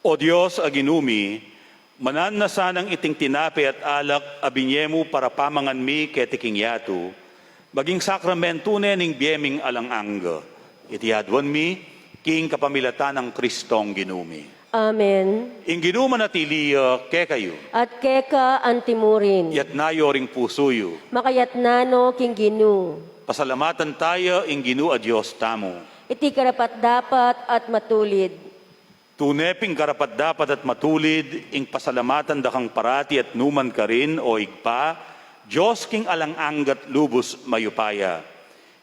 O Dios a Ginu mi, mananu na sanang iting tinape at alak a binye mu para pamangan mi keti king yatu, maging sakramentu ne ning bie ming alang angga. Iti aduan mi king kapamilatan nang Kristong Ginu mi. Amen. Ing Ginu manatili ya kekayu. At keka antimurin. Iyatas yu ring pusu yu. Makayatas no king Ginu. Pasalamatan taya ing Ginu a Dios tamu. Iti karapat-dapat at matulid. Tune pin karapat-dapat at matulid ing pasalamatan da kang parati at nukarin man, o Ibpa, Dios king alang angga at lubus mayupaya.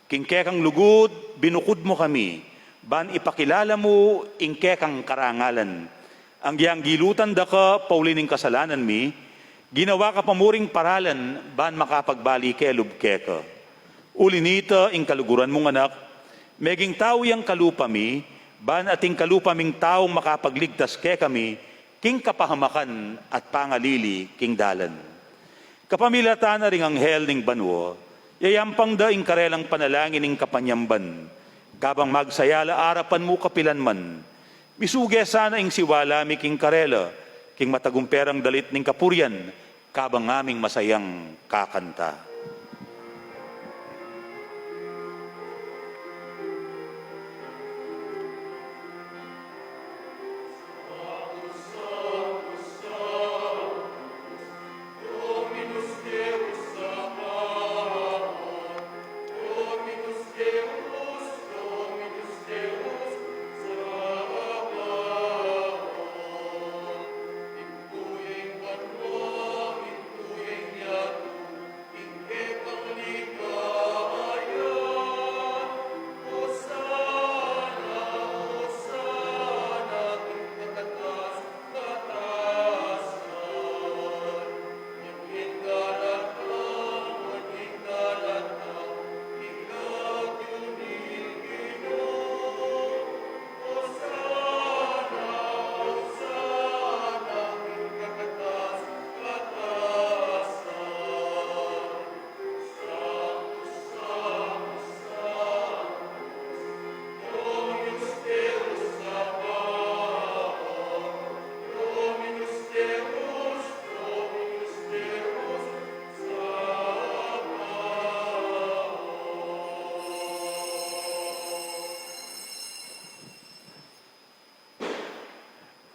King kekang lugud, binukud mu kami, ban ipakilala mu ing kekang karangalan. Agyang gilutan da ka pauli ning kasalanan mi, ginawa ka pa mu ring paralan, ban makapagbalik lub keka. Uli na nita ing kaluguran mung Anak, meging tau yang kalupa mi, ban ating kalupa ming tau makapagligtas kekami, king kapahamakan at pangalili king dalan. Kapamilatan na ring anghel ning banua, yayampang da ing karelang panalangin ning kapanyamban, kabang magsaya la arapan mu kapilan man. Misuge sana ing siwala mi king karela, king matagumperang dalit ning kapurian, kabang ngaming masayang kakanta.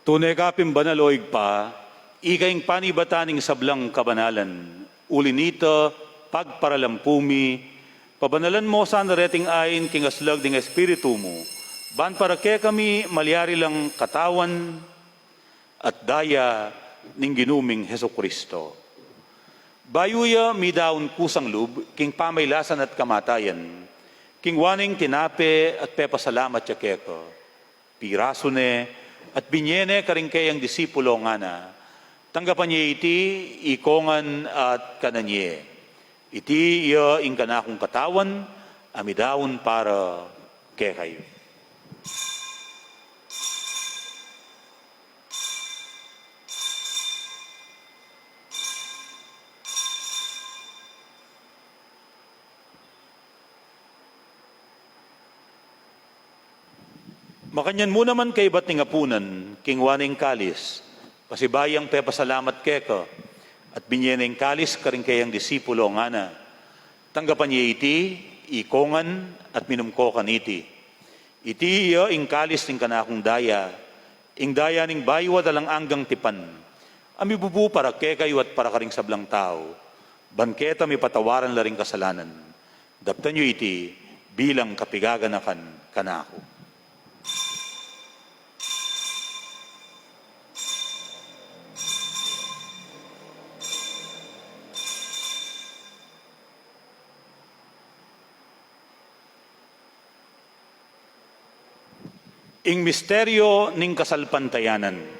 Tune ka pin banal, o Ibpa, ika ing panibatan ning sablang kabanalan. Uli na nita, pagparalampu mi, pabanalan mu sana reting ain king aslag ning Espiritu mu, ban para kekami malyari lang katawan at daya ning Ginu ming Jesucristo. Bayu ya midaun kusang lub king pamailasan at kamatayan, kingwa ne ing tinape at pepasalamat ya keka, pirasu ne at binye ne karing keyang disipulo, ngana: Tanggapan ye iti, ikongan at kanan ye. Iti ya ing kanakung katawan a midaun para kekayu. Makanyan mu naman kaibat ning apunan, kingwa ne ing kalis, pasibayu yang pepasalamat keka, at binye ne ing kalis karing keyang disipulo, ngana: Tanggapan ye iti, ikongan at minum ko kaniti. Iti ya ing kalis ning kanakung daya, ing daya ning bayu at alang anggang tipan, a mibubu para kekayu at para karing sablang tau, ban keta mipatawaran la ring kasalanan. Daptan yu iti bilang kapigaganakan kanaku. Ing misteryo ning kasalpantayanan.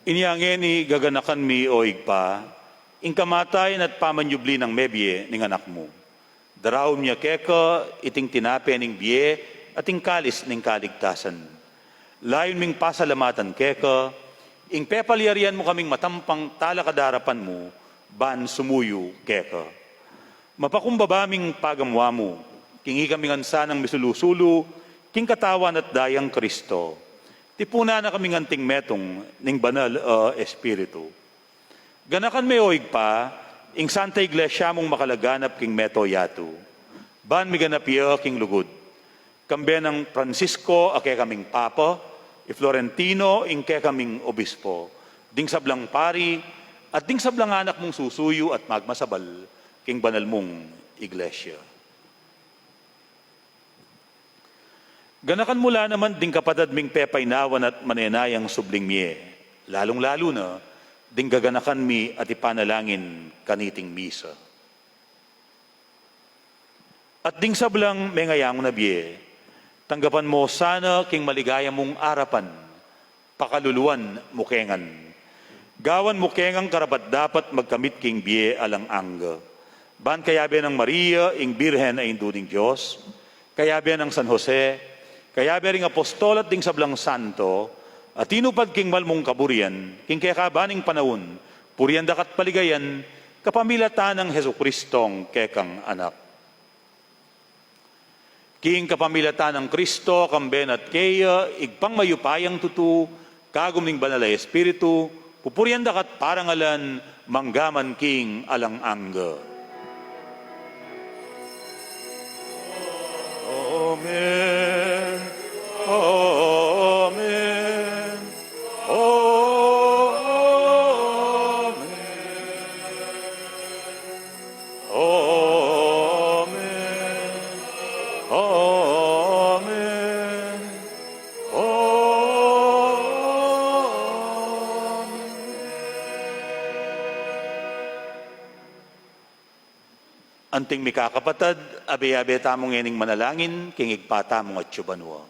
Inya ngeni gaganakan mi, O Ibpa, ing kamatayan at pamanyubli nang mebie ning Anak mu. Daraun mi keka iting tinape ning bie at ing kalis ning kaligtasan. Layun ming pasalamatan keka ing pepalyarian mu kaming matampang talakad king arapan mu ban sumuyu keka. Mapakumbaba ming pagamuan mu king ikami ngan sanang misulu-sulu king Katawan at Dayang Kristo. Tipunan na kaming anting metung ning Banal a Espiritu. Ganakan me, O Ibpa, ing Santa Iglesia mung makalaganap king mabilug a yatu, ban miganap ya king lugud. Kambe nang Francisco a kekaming Papa, i Florentino ing kekaming Obispo, ding sablang pari, at ding sablang anak mung susuyu at magmasabal king banal mung Iglesia. Ganakan mu la naman ding kapatad ming pepainawan at manenayang subling mie, lalung-lalu na ding gaganakan mi at ipanalangin kaniting misa. At ding sablang mengayangu na bie, tanggapan mu sana king maligaya mung arapan, pakaluluan mu ke ngan. Gawan mu ke ngan karapat-dapat magkamit king bie alang angga. Ban kayabe nang Maria, ing Birhen a Indu ning Dios, kayabe nang San Jose, kayabe ring apostol at ding sablang santo, a tinupad king mal mung kaburian king kekaban ning panaun, purian da ka at paligayan, kapamilatan nang Jesucristong kekang Anak. King kapamilatan nang Kristo, kambe na at keya, Ibpang mayupayang tutu, kagum ning Banal a Espiritu, pupurian da ka at parangalan, mangga man king alang angga. Amen. Amen. Amen. Amen. Amen. Amen. Anting mikakapatad, abe-abe tamu ngening manalangin king Ibpa tamung atsu banua.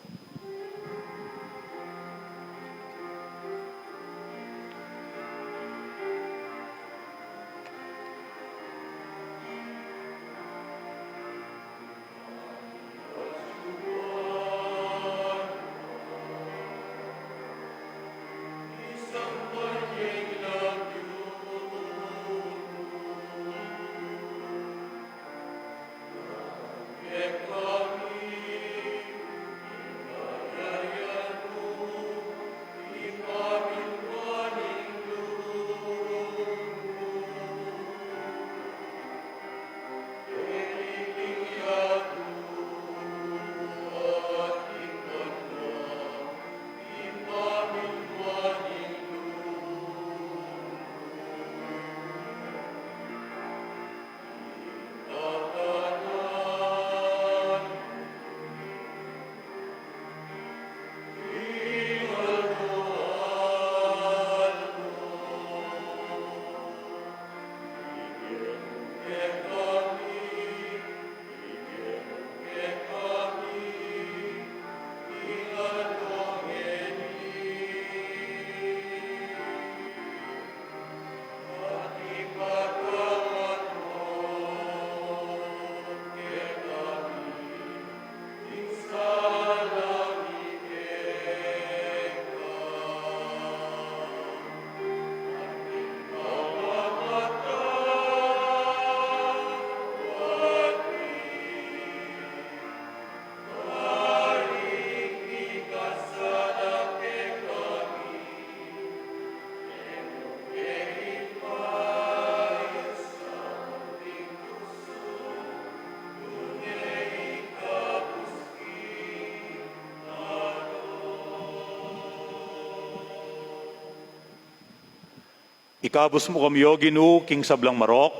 Ikabus mu kami, O Ginu, king sablang marok,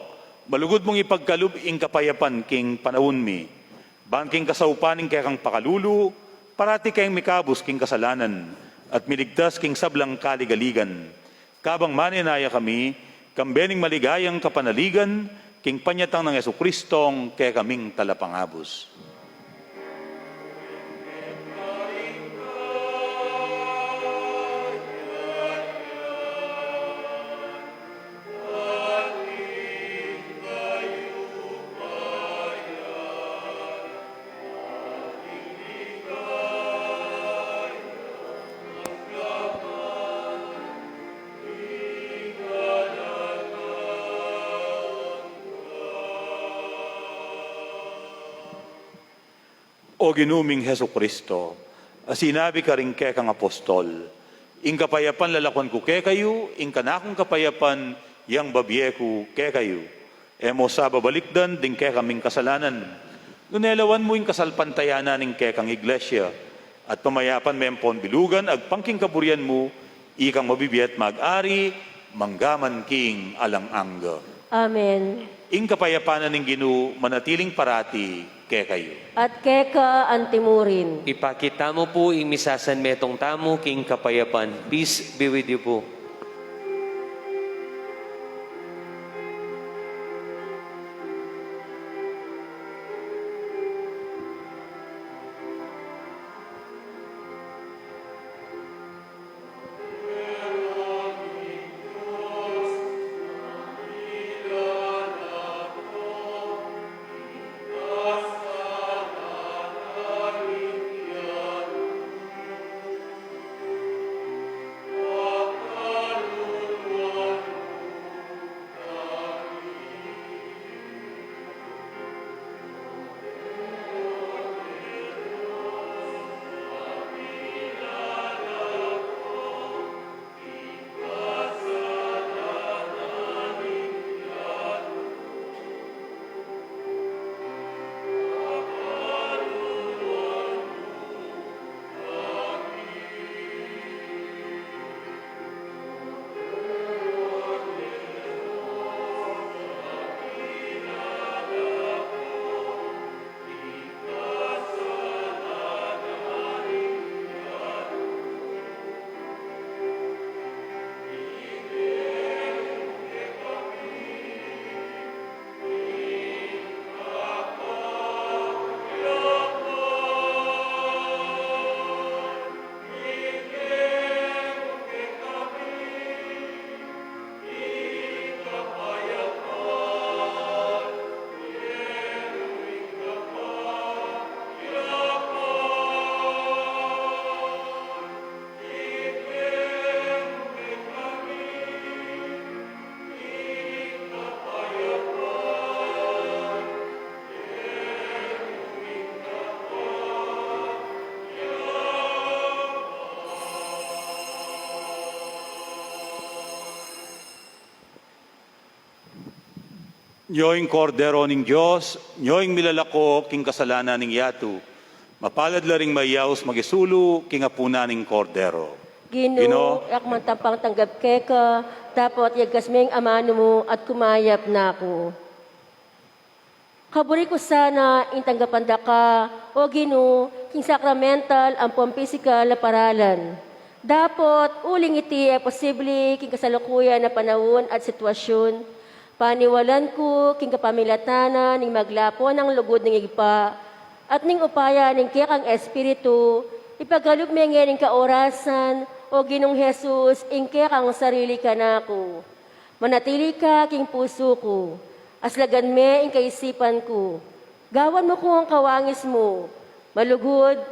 malugud mung ipagkalub ing kapayapan king panaun mi. Ban king kasaupan ning kekang pakalulu, parati keng mikabus king kasalanan, at miligtas king sablang kaligaligan. Kabang manenaya kami, kambe ning maligayang kapanaligan, king panyatang nang Jesucristong kekaming Talapangabus. O Ginu ming Jesucristo, a sinabi karing kekang apostol, ing kapayapan lalakwan ku kekayu, ing kanakung kapayapan yang babie ku kekayu. E mu sa babalikdan ding kekaming kasalanan, nune lawan mu ing kasalpantayanan ning kekang Iglesia, at pamayapan me ampon bilugan agpang king kaburian mu, ikang mabibie at mag-ari, mangga man king alang angga. Amen. Ing kapayapan ning Ginu manatiling parati kekayu. At keka antimurin. Ipakit tamu pu ing misasanmetung tamu king kapayapan. Peace be with you po. Nyo ing Kordero ning Dios, nyo ing milalako king kasalanan ning yatu. Mapalad la ring mayaus makisulu king apunan ning Kordero. Ginu, Ginu, e ku man tampang tanggap keka, dapot yagas me ing amanu mu at kumayap na ku. Kaburi ku sana ing tanggapan da ka, O Ginu, king sakramental ampong pisikal a paralan. Dapot, uling iti e posible king kasalukuyan a panaun at sitwasyun, paniwalan ku king kapamilatan na ning maglapo nang lugud ning Ibpa at ning upaya ning kekang Espiritu, ipagalub me ngeni ing kaorasan, O Ginung Jesus, ing kekang sarili kanaku. Manatili ka king pusu ku, aslagan me ing kaisipan ku. Gawan mu kung kawangis mu, malugud,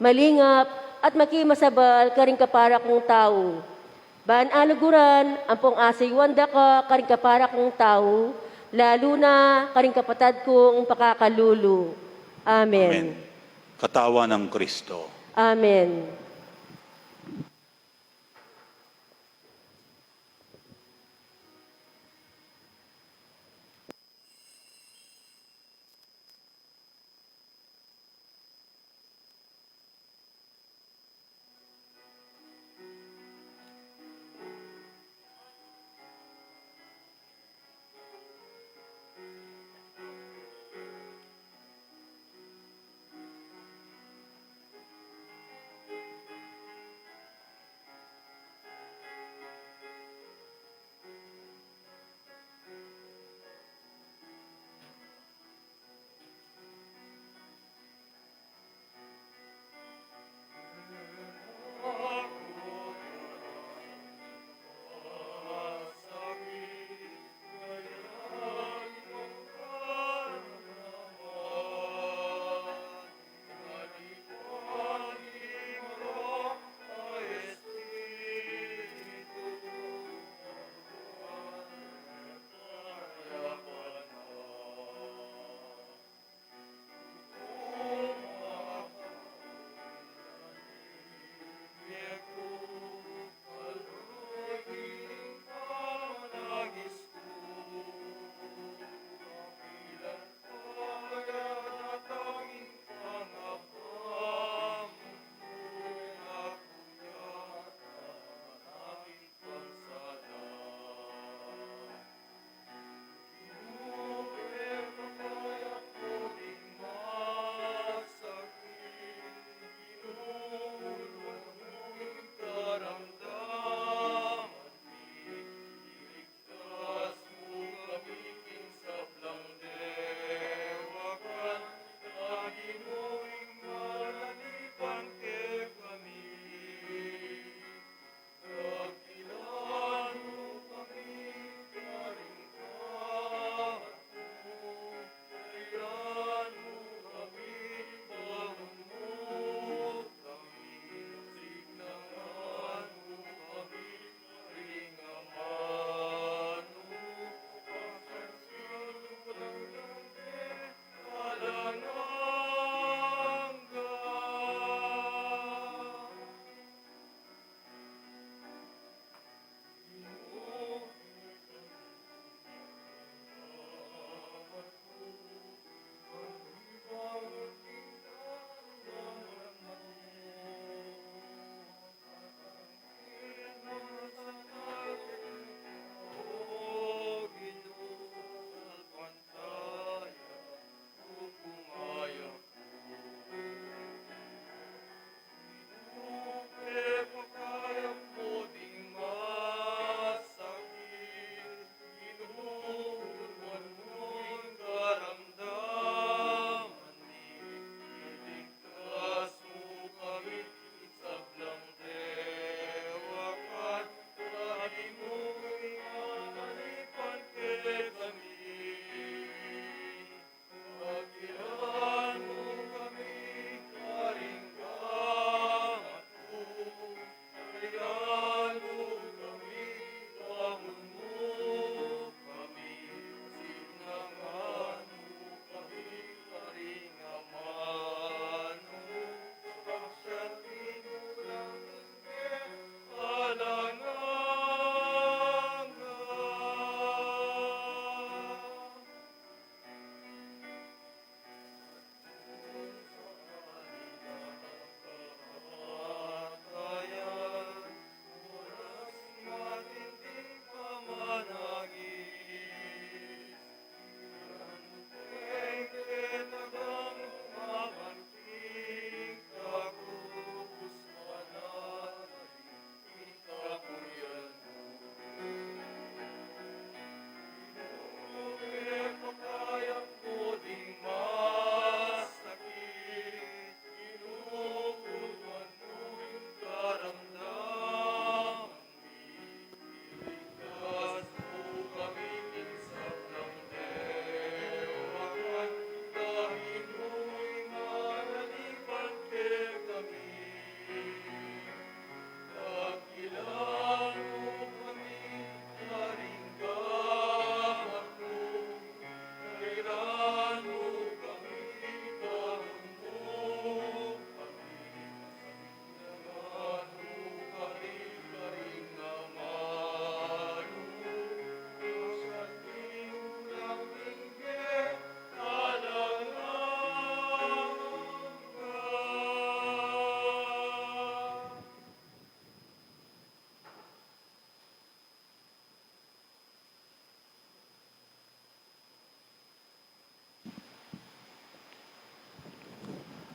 malingap, at makimasabal karing kapara kung tau. Ban aluguran ampong asuyuan da ka karing kapara kung tau, lalu na karing kapatad kung pakakalulu. Amen. Amen. Katawan nang Kristo. Amen.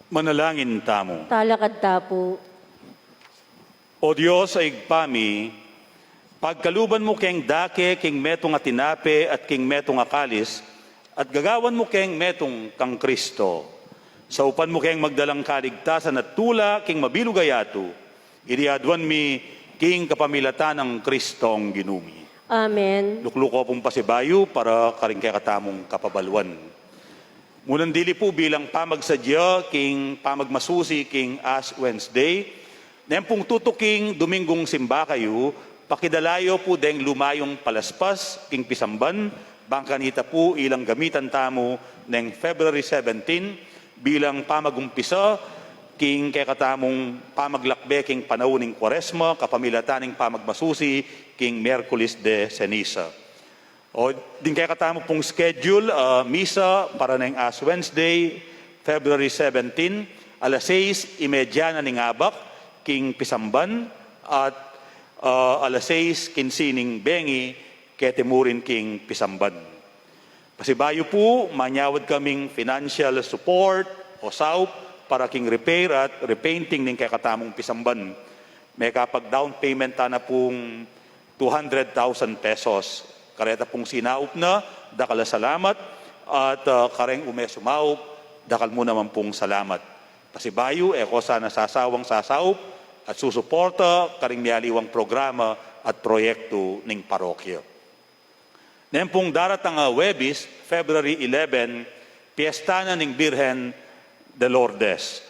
Manalangin tamu. Talakad ta pu. O Dios a Ibpa mi, pagkaluban mu keng dake king metung a tinape at king metung a kalis, at gagawan mu keng metung kang Kristo. Saupan mu keng magdalang kaligtasan at tula king mabilug a yatu, iti aduan mi king kapamilatan nang Kristong Ginu mi. Amen. Lukluku pung pasibayu para karing kekatamung kapabaluan. Munang dili pu bilang pamagsadya king pamagmasusi king Ash Wednesday, neng pung tutuking Dominggung simba kayu, pakidala yu pu deng lumayung palaspas king pisamban, bang kanita pu ilang gamitan tamu neng February seventeen bilang pamagumpisa king kekatamung pamaglakbe king panaun ning Kuaresma, kapamilatan ning pamagmasusi king Miyerkules de Ceniza. O, ding kekatamu pung schedule, ah, misa para neng Ash Wednesday, February seventeen, alas sais y media na ning abak king pisamban, at, ah, alas sais kinse ning bengi keti murin king pisamban. Pasibayu pu, manyawad kaming financial support o saup para king repair at repainting ning kekatamung pisamban. Mekapag down payment ta na pung two hundred thousand pesos. Kareta pung sinaup na, dakal a salamat, at, ah, kareng ume sumaup, dakal mu naman pung salamat. Pasibayu, e ko sana sasawang sasaup at susuporta karing mialiwang programa at proyektu ning parokya. Neng pung daratang a Huwebes, February eleven, piyesta na ning Birhen de Lourdes.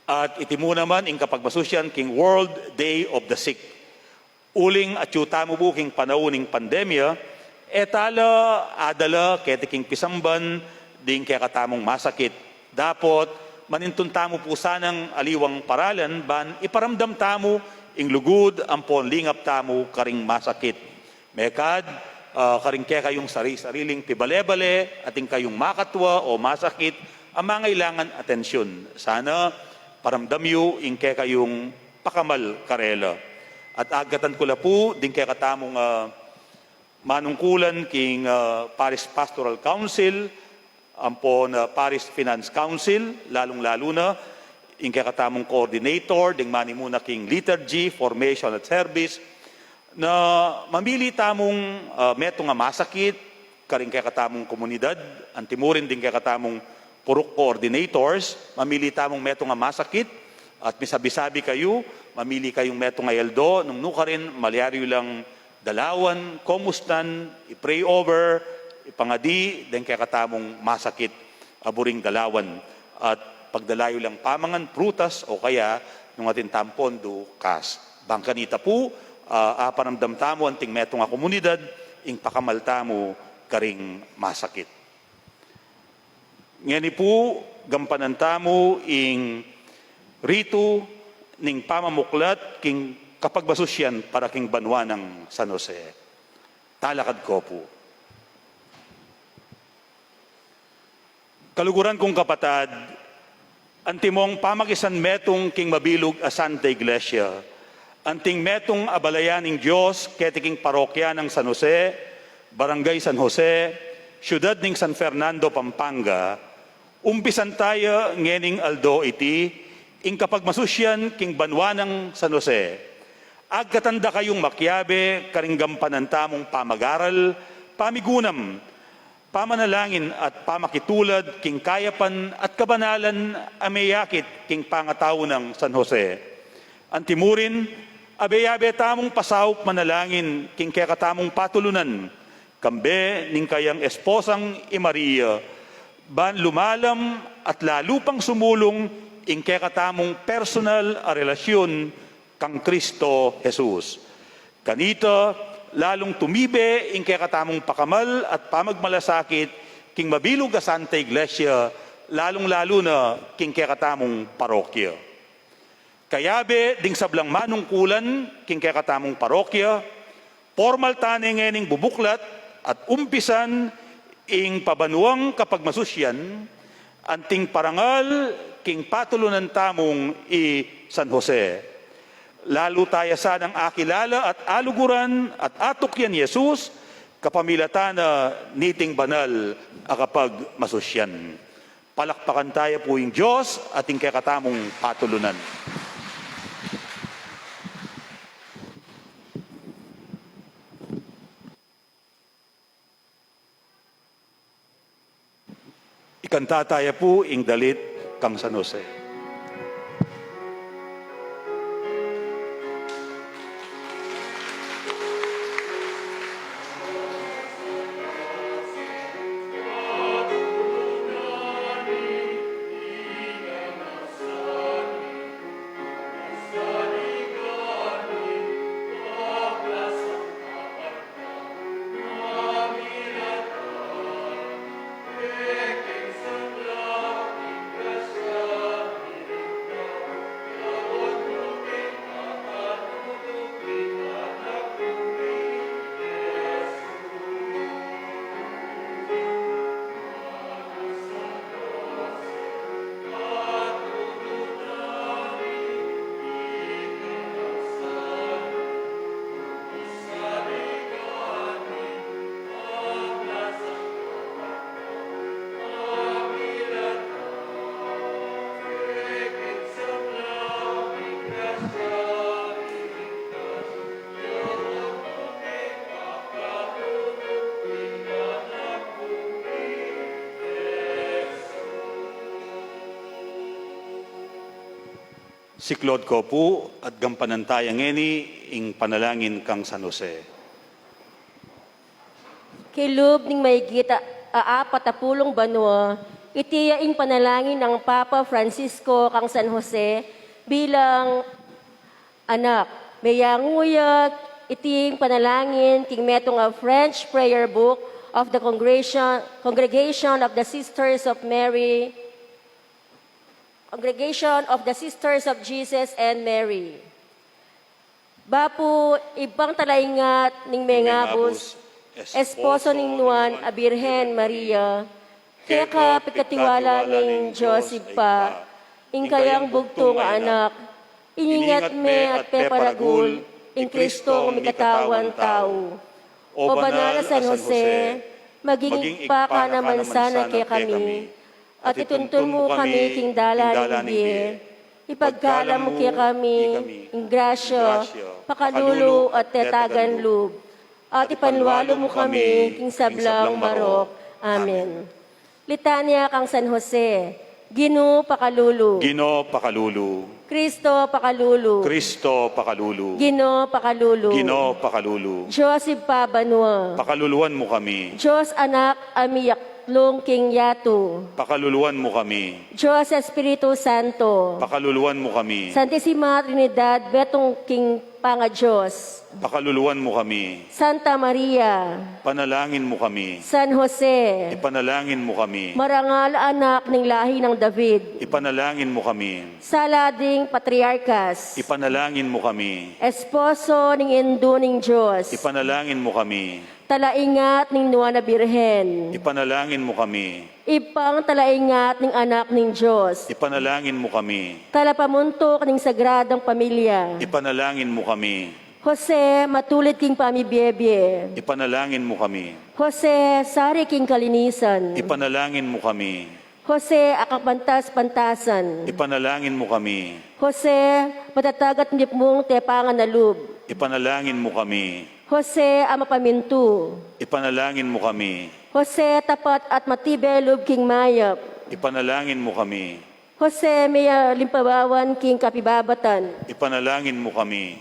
At iti mu naman ing kapagmasusian king World Day of the Sick. Uling atyu tamu pu king panaun ning pandemya, e ta la adala keti king pisamban ding kekatamung masakit. Dapot, manintun tamu pu sanang aliwang paralan ban iparamdam tamu ing lugud ampon lingap tamu karing masakit. Mekad, ah, karing kekayung sari-sariling pibale-bale at ing kayung makatwa o masakit a mangailangan atensyun. Sana paramdam yu ing kekayung pakamal karela. At agkatan ku la pu ding kekatamung, ah, manungkulan king, ah, Parish Pastoral Council, ampon, ah, Parish Finance Council, lalung-lalu na ing kekatamung coordinator ding manimuna king liturgy, formation at service, na mamili tamung, ah, metung a masakit karing kekatamung komunidad, antimurin ding kekatamung purok coordinators, mamili tamung metung a masakit, at misabi-sabi kayu, mamili kayung metung a aldo, nung nukarin malyari yu lang dalawan, komustan, i-pray over, ipangadi deng kekatamung masakit a buring dalawan, at pagdala yu lang pamangan, prutas, o kaya nung atin tamung pondo, kas. Bang kanita pu, ah, aparamdam tamu anting metung a komunidad ing pakamal tamu karing masakit. Ngeni pu, gampanan tamu ing ritu ning pamamuklat king kapagmasusian para king banua nang San Jose. Talakad ko pu. Kaluguran kung kapatad, antimong pamakisanmetung king mabilug a Santa Iglesia, anting metung a balayan ning Dios keti king parokya nang San Jose, Barangay San Jose, Siyudad ning San Fernando, Pampanga, umpisan taya ngening aldo iti ing kapagmasusian king banua nang San Jose. Agkatan da kayung makiabe karing gampanan tamung pamagaral, pamigunam, pamanalangin at pamakitulad king kayapan at kabanalan a meyakit king pangatau nang San Jose. Antimurin, abe-abe tamung pasaup manalangin king kekatamung patulunan, kambe ning kayang esposang i Maria, ban lumalam at lalu pang sumulung ing kekatamung personal a relasyun kang Kristo Jesus. Kanita, lalung tumibe ing kekatamung pakamal at pamagmalasakit king mabilug a Santa Iglesia, lalung-lalu na king kekatamung parokya. Kayabe ding sablang manungkulan king kekatamung parokya, pormal tane ngening bubuklat at umpisan ing pabanuang kapagmasusian, anting parangal king patulunan tamung i San Jose. Lalu taya sanang akilala at aluguran at atukyan i Jesus, kapamilatan na niting banal a kapagmasusian. Palakpakan taya pu ing Dios at ing kekatamung patulunan. Ikanta taya pu ing dalit kang San Jose. Siklaud ko pu at gampanan taya ngeni ing panalangin kang San Jose. Kilub ning maigit a, a apat a pulung banua, iti ya ing panalangin nang Papa Francisco kang San Jose bilang anak. Meyangu ya iti ing panalangin king metung a French prayer book of the Congregation, Congregation of the Sisters of Mary, Congregation of the Sisters of Jesus and Mary. Bapu, Ibpang talaingat ning mengabus, esposo ning Nuan a Birhen Maria, keka pigkatiwala ning Dios Ibpa ing kayang bugtung a Anak, iningat me at peparagul ing Kristong mikatawan tau. O banal a San Jose, maging ibpa ka naman sana kekami, at ituntun mu kami king dalan ning bie. Ipagkalam mu kekami ing grasya, pakalulu at tetagan lub, at ipanwalu mu kami king sablang marok. Amen. Litania kang San Jose. Ginu, pakalulu. Ginu, pakalulu. Kristo, pakalulu. Kristo, pakalulu. Ginu, pakalulu. Ginu, pakalulu. Dios Ibpa banua, pakaluluan mu kami. Dios Anak a miyatlung king yatu, pakaluluan mu kami. Dios Espiritu Santo, pakaluluan mu kami. Santisima Trinidad, metung king pangaDios, pakaluluan mu kami. Santa Maria, ipanalangin mu kami. San Jose, ipanalangin mu kami. Marangal a anak ning lahi nang David, ipanalangin mu kami. Sala ding patriarkas, ipanalangin mu kami. Esposo ning Indu ning Dios, ipanalangin mu kami. Talaingat ning Nuan a Birhen, ipanalangin mu kami. Ibpang talaingat ning Anak ning Dios, ipanalangin mu kami. Talapamuntuk ning Sagradang Pamilya, ipanalangin mu kami. Jose, matulid king pamibiebie, ipanalangin mu kami. Jose, sari king kalinisan, ipanalangin mu kami. Jose, a kapantas-pantasan, ipanalangin mu kami. Jose, matatag at mipmung tepangan a lub, ipanalangin mu kami. Jose, a mapamintu, ipanalangin mu kami. Jose, tapat at matibe lub king mayap, ipanalangin mu kami. Jose, miyalimpawawan king kapibabatan, ipanalangin mu kami.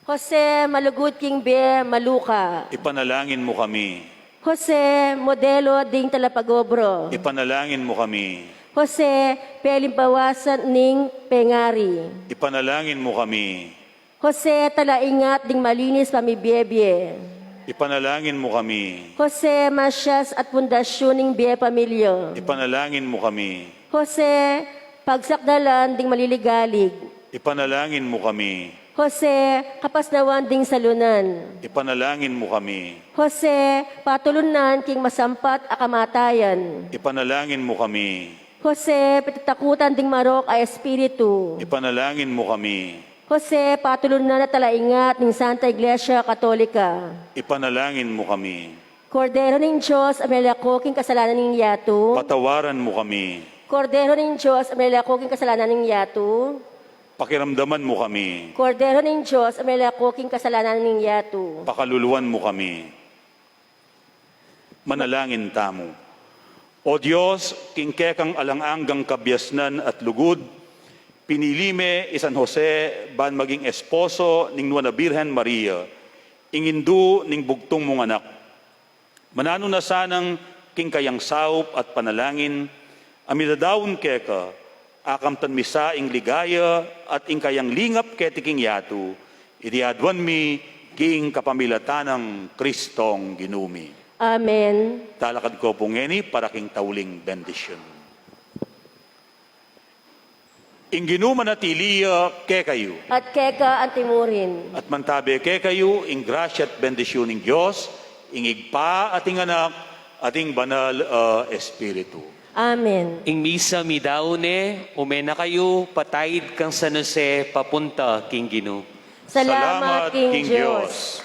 Jose, malugud king bie, maluka, ipanalangin mu kami. Jose, modelo ding talapag-obra, ipanalangin mu kami. Jose, pelimpawasan ning pengari, ipanalangin mu kami. Jose, talaingat ding malinis pamibiebie, ipanalangin mu kami. Jose, masias at pundasyun ning bie pamilya, ipanalangin mu kami. Jose, pagsakdalan ding maliligalig, ipanalangin mu kami. Jose, kapasnawan ding salunan, ipanalangin mu kami. Jose, patulunan king masampat a kamatayan, ipanalangin mu kami. Jose, pitatakutan ding marok a espiritu, ipanalangin mu kami. Jose, patulunan at talaingat ning Santa Iglesia Katolika, ipanalangin mu kami. Kordero ning Dios, a melako king kasalanan ning yatu. Patawaran mu kami. Kordero ning Dios, a melako king kasalanan ning yatu. Pakiramdaman mu kami. Kordero ning Dios, a melako king kasalanan ning yatu. Pakaluluan mu kami. Manalangin tamu. O Dios, king kekang alang anggang kabiasnan at lugud, pinili me i San Jose ban maging esposo ning Nuan a Birhen Maria, ing indu ning bugtung mung anak. Mananu na sanang king kayang saup at panalangin, a midadaun keka, akamtan mi sa ing ligaya at ing kayang lingap keti king yatu, iti aduan mi king kapamilatan nang Kristong Ginu mi. Amen. Talakad ko pu ngeni para king tauling bendisyun. Ing Ginu manatili ya kekayu. At keka antimurin. At mantabe kekayu ing grasya at bendisyun ning Dios, ing Ibpa at ing Anak at ing Banal a Espiritu. Amen. Ing misa midaun ne, ume na kayu, pataid kang San Jose, papunta king Ginu. Salamat king Dios.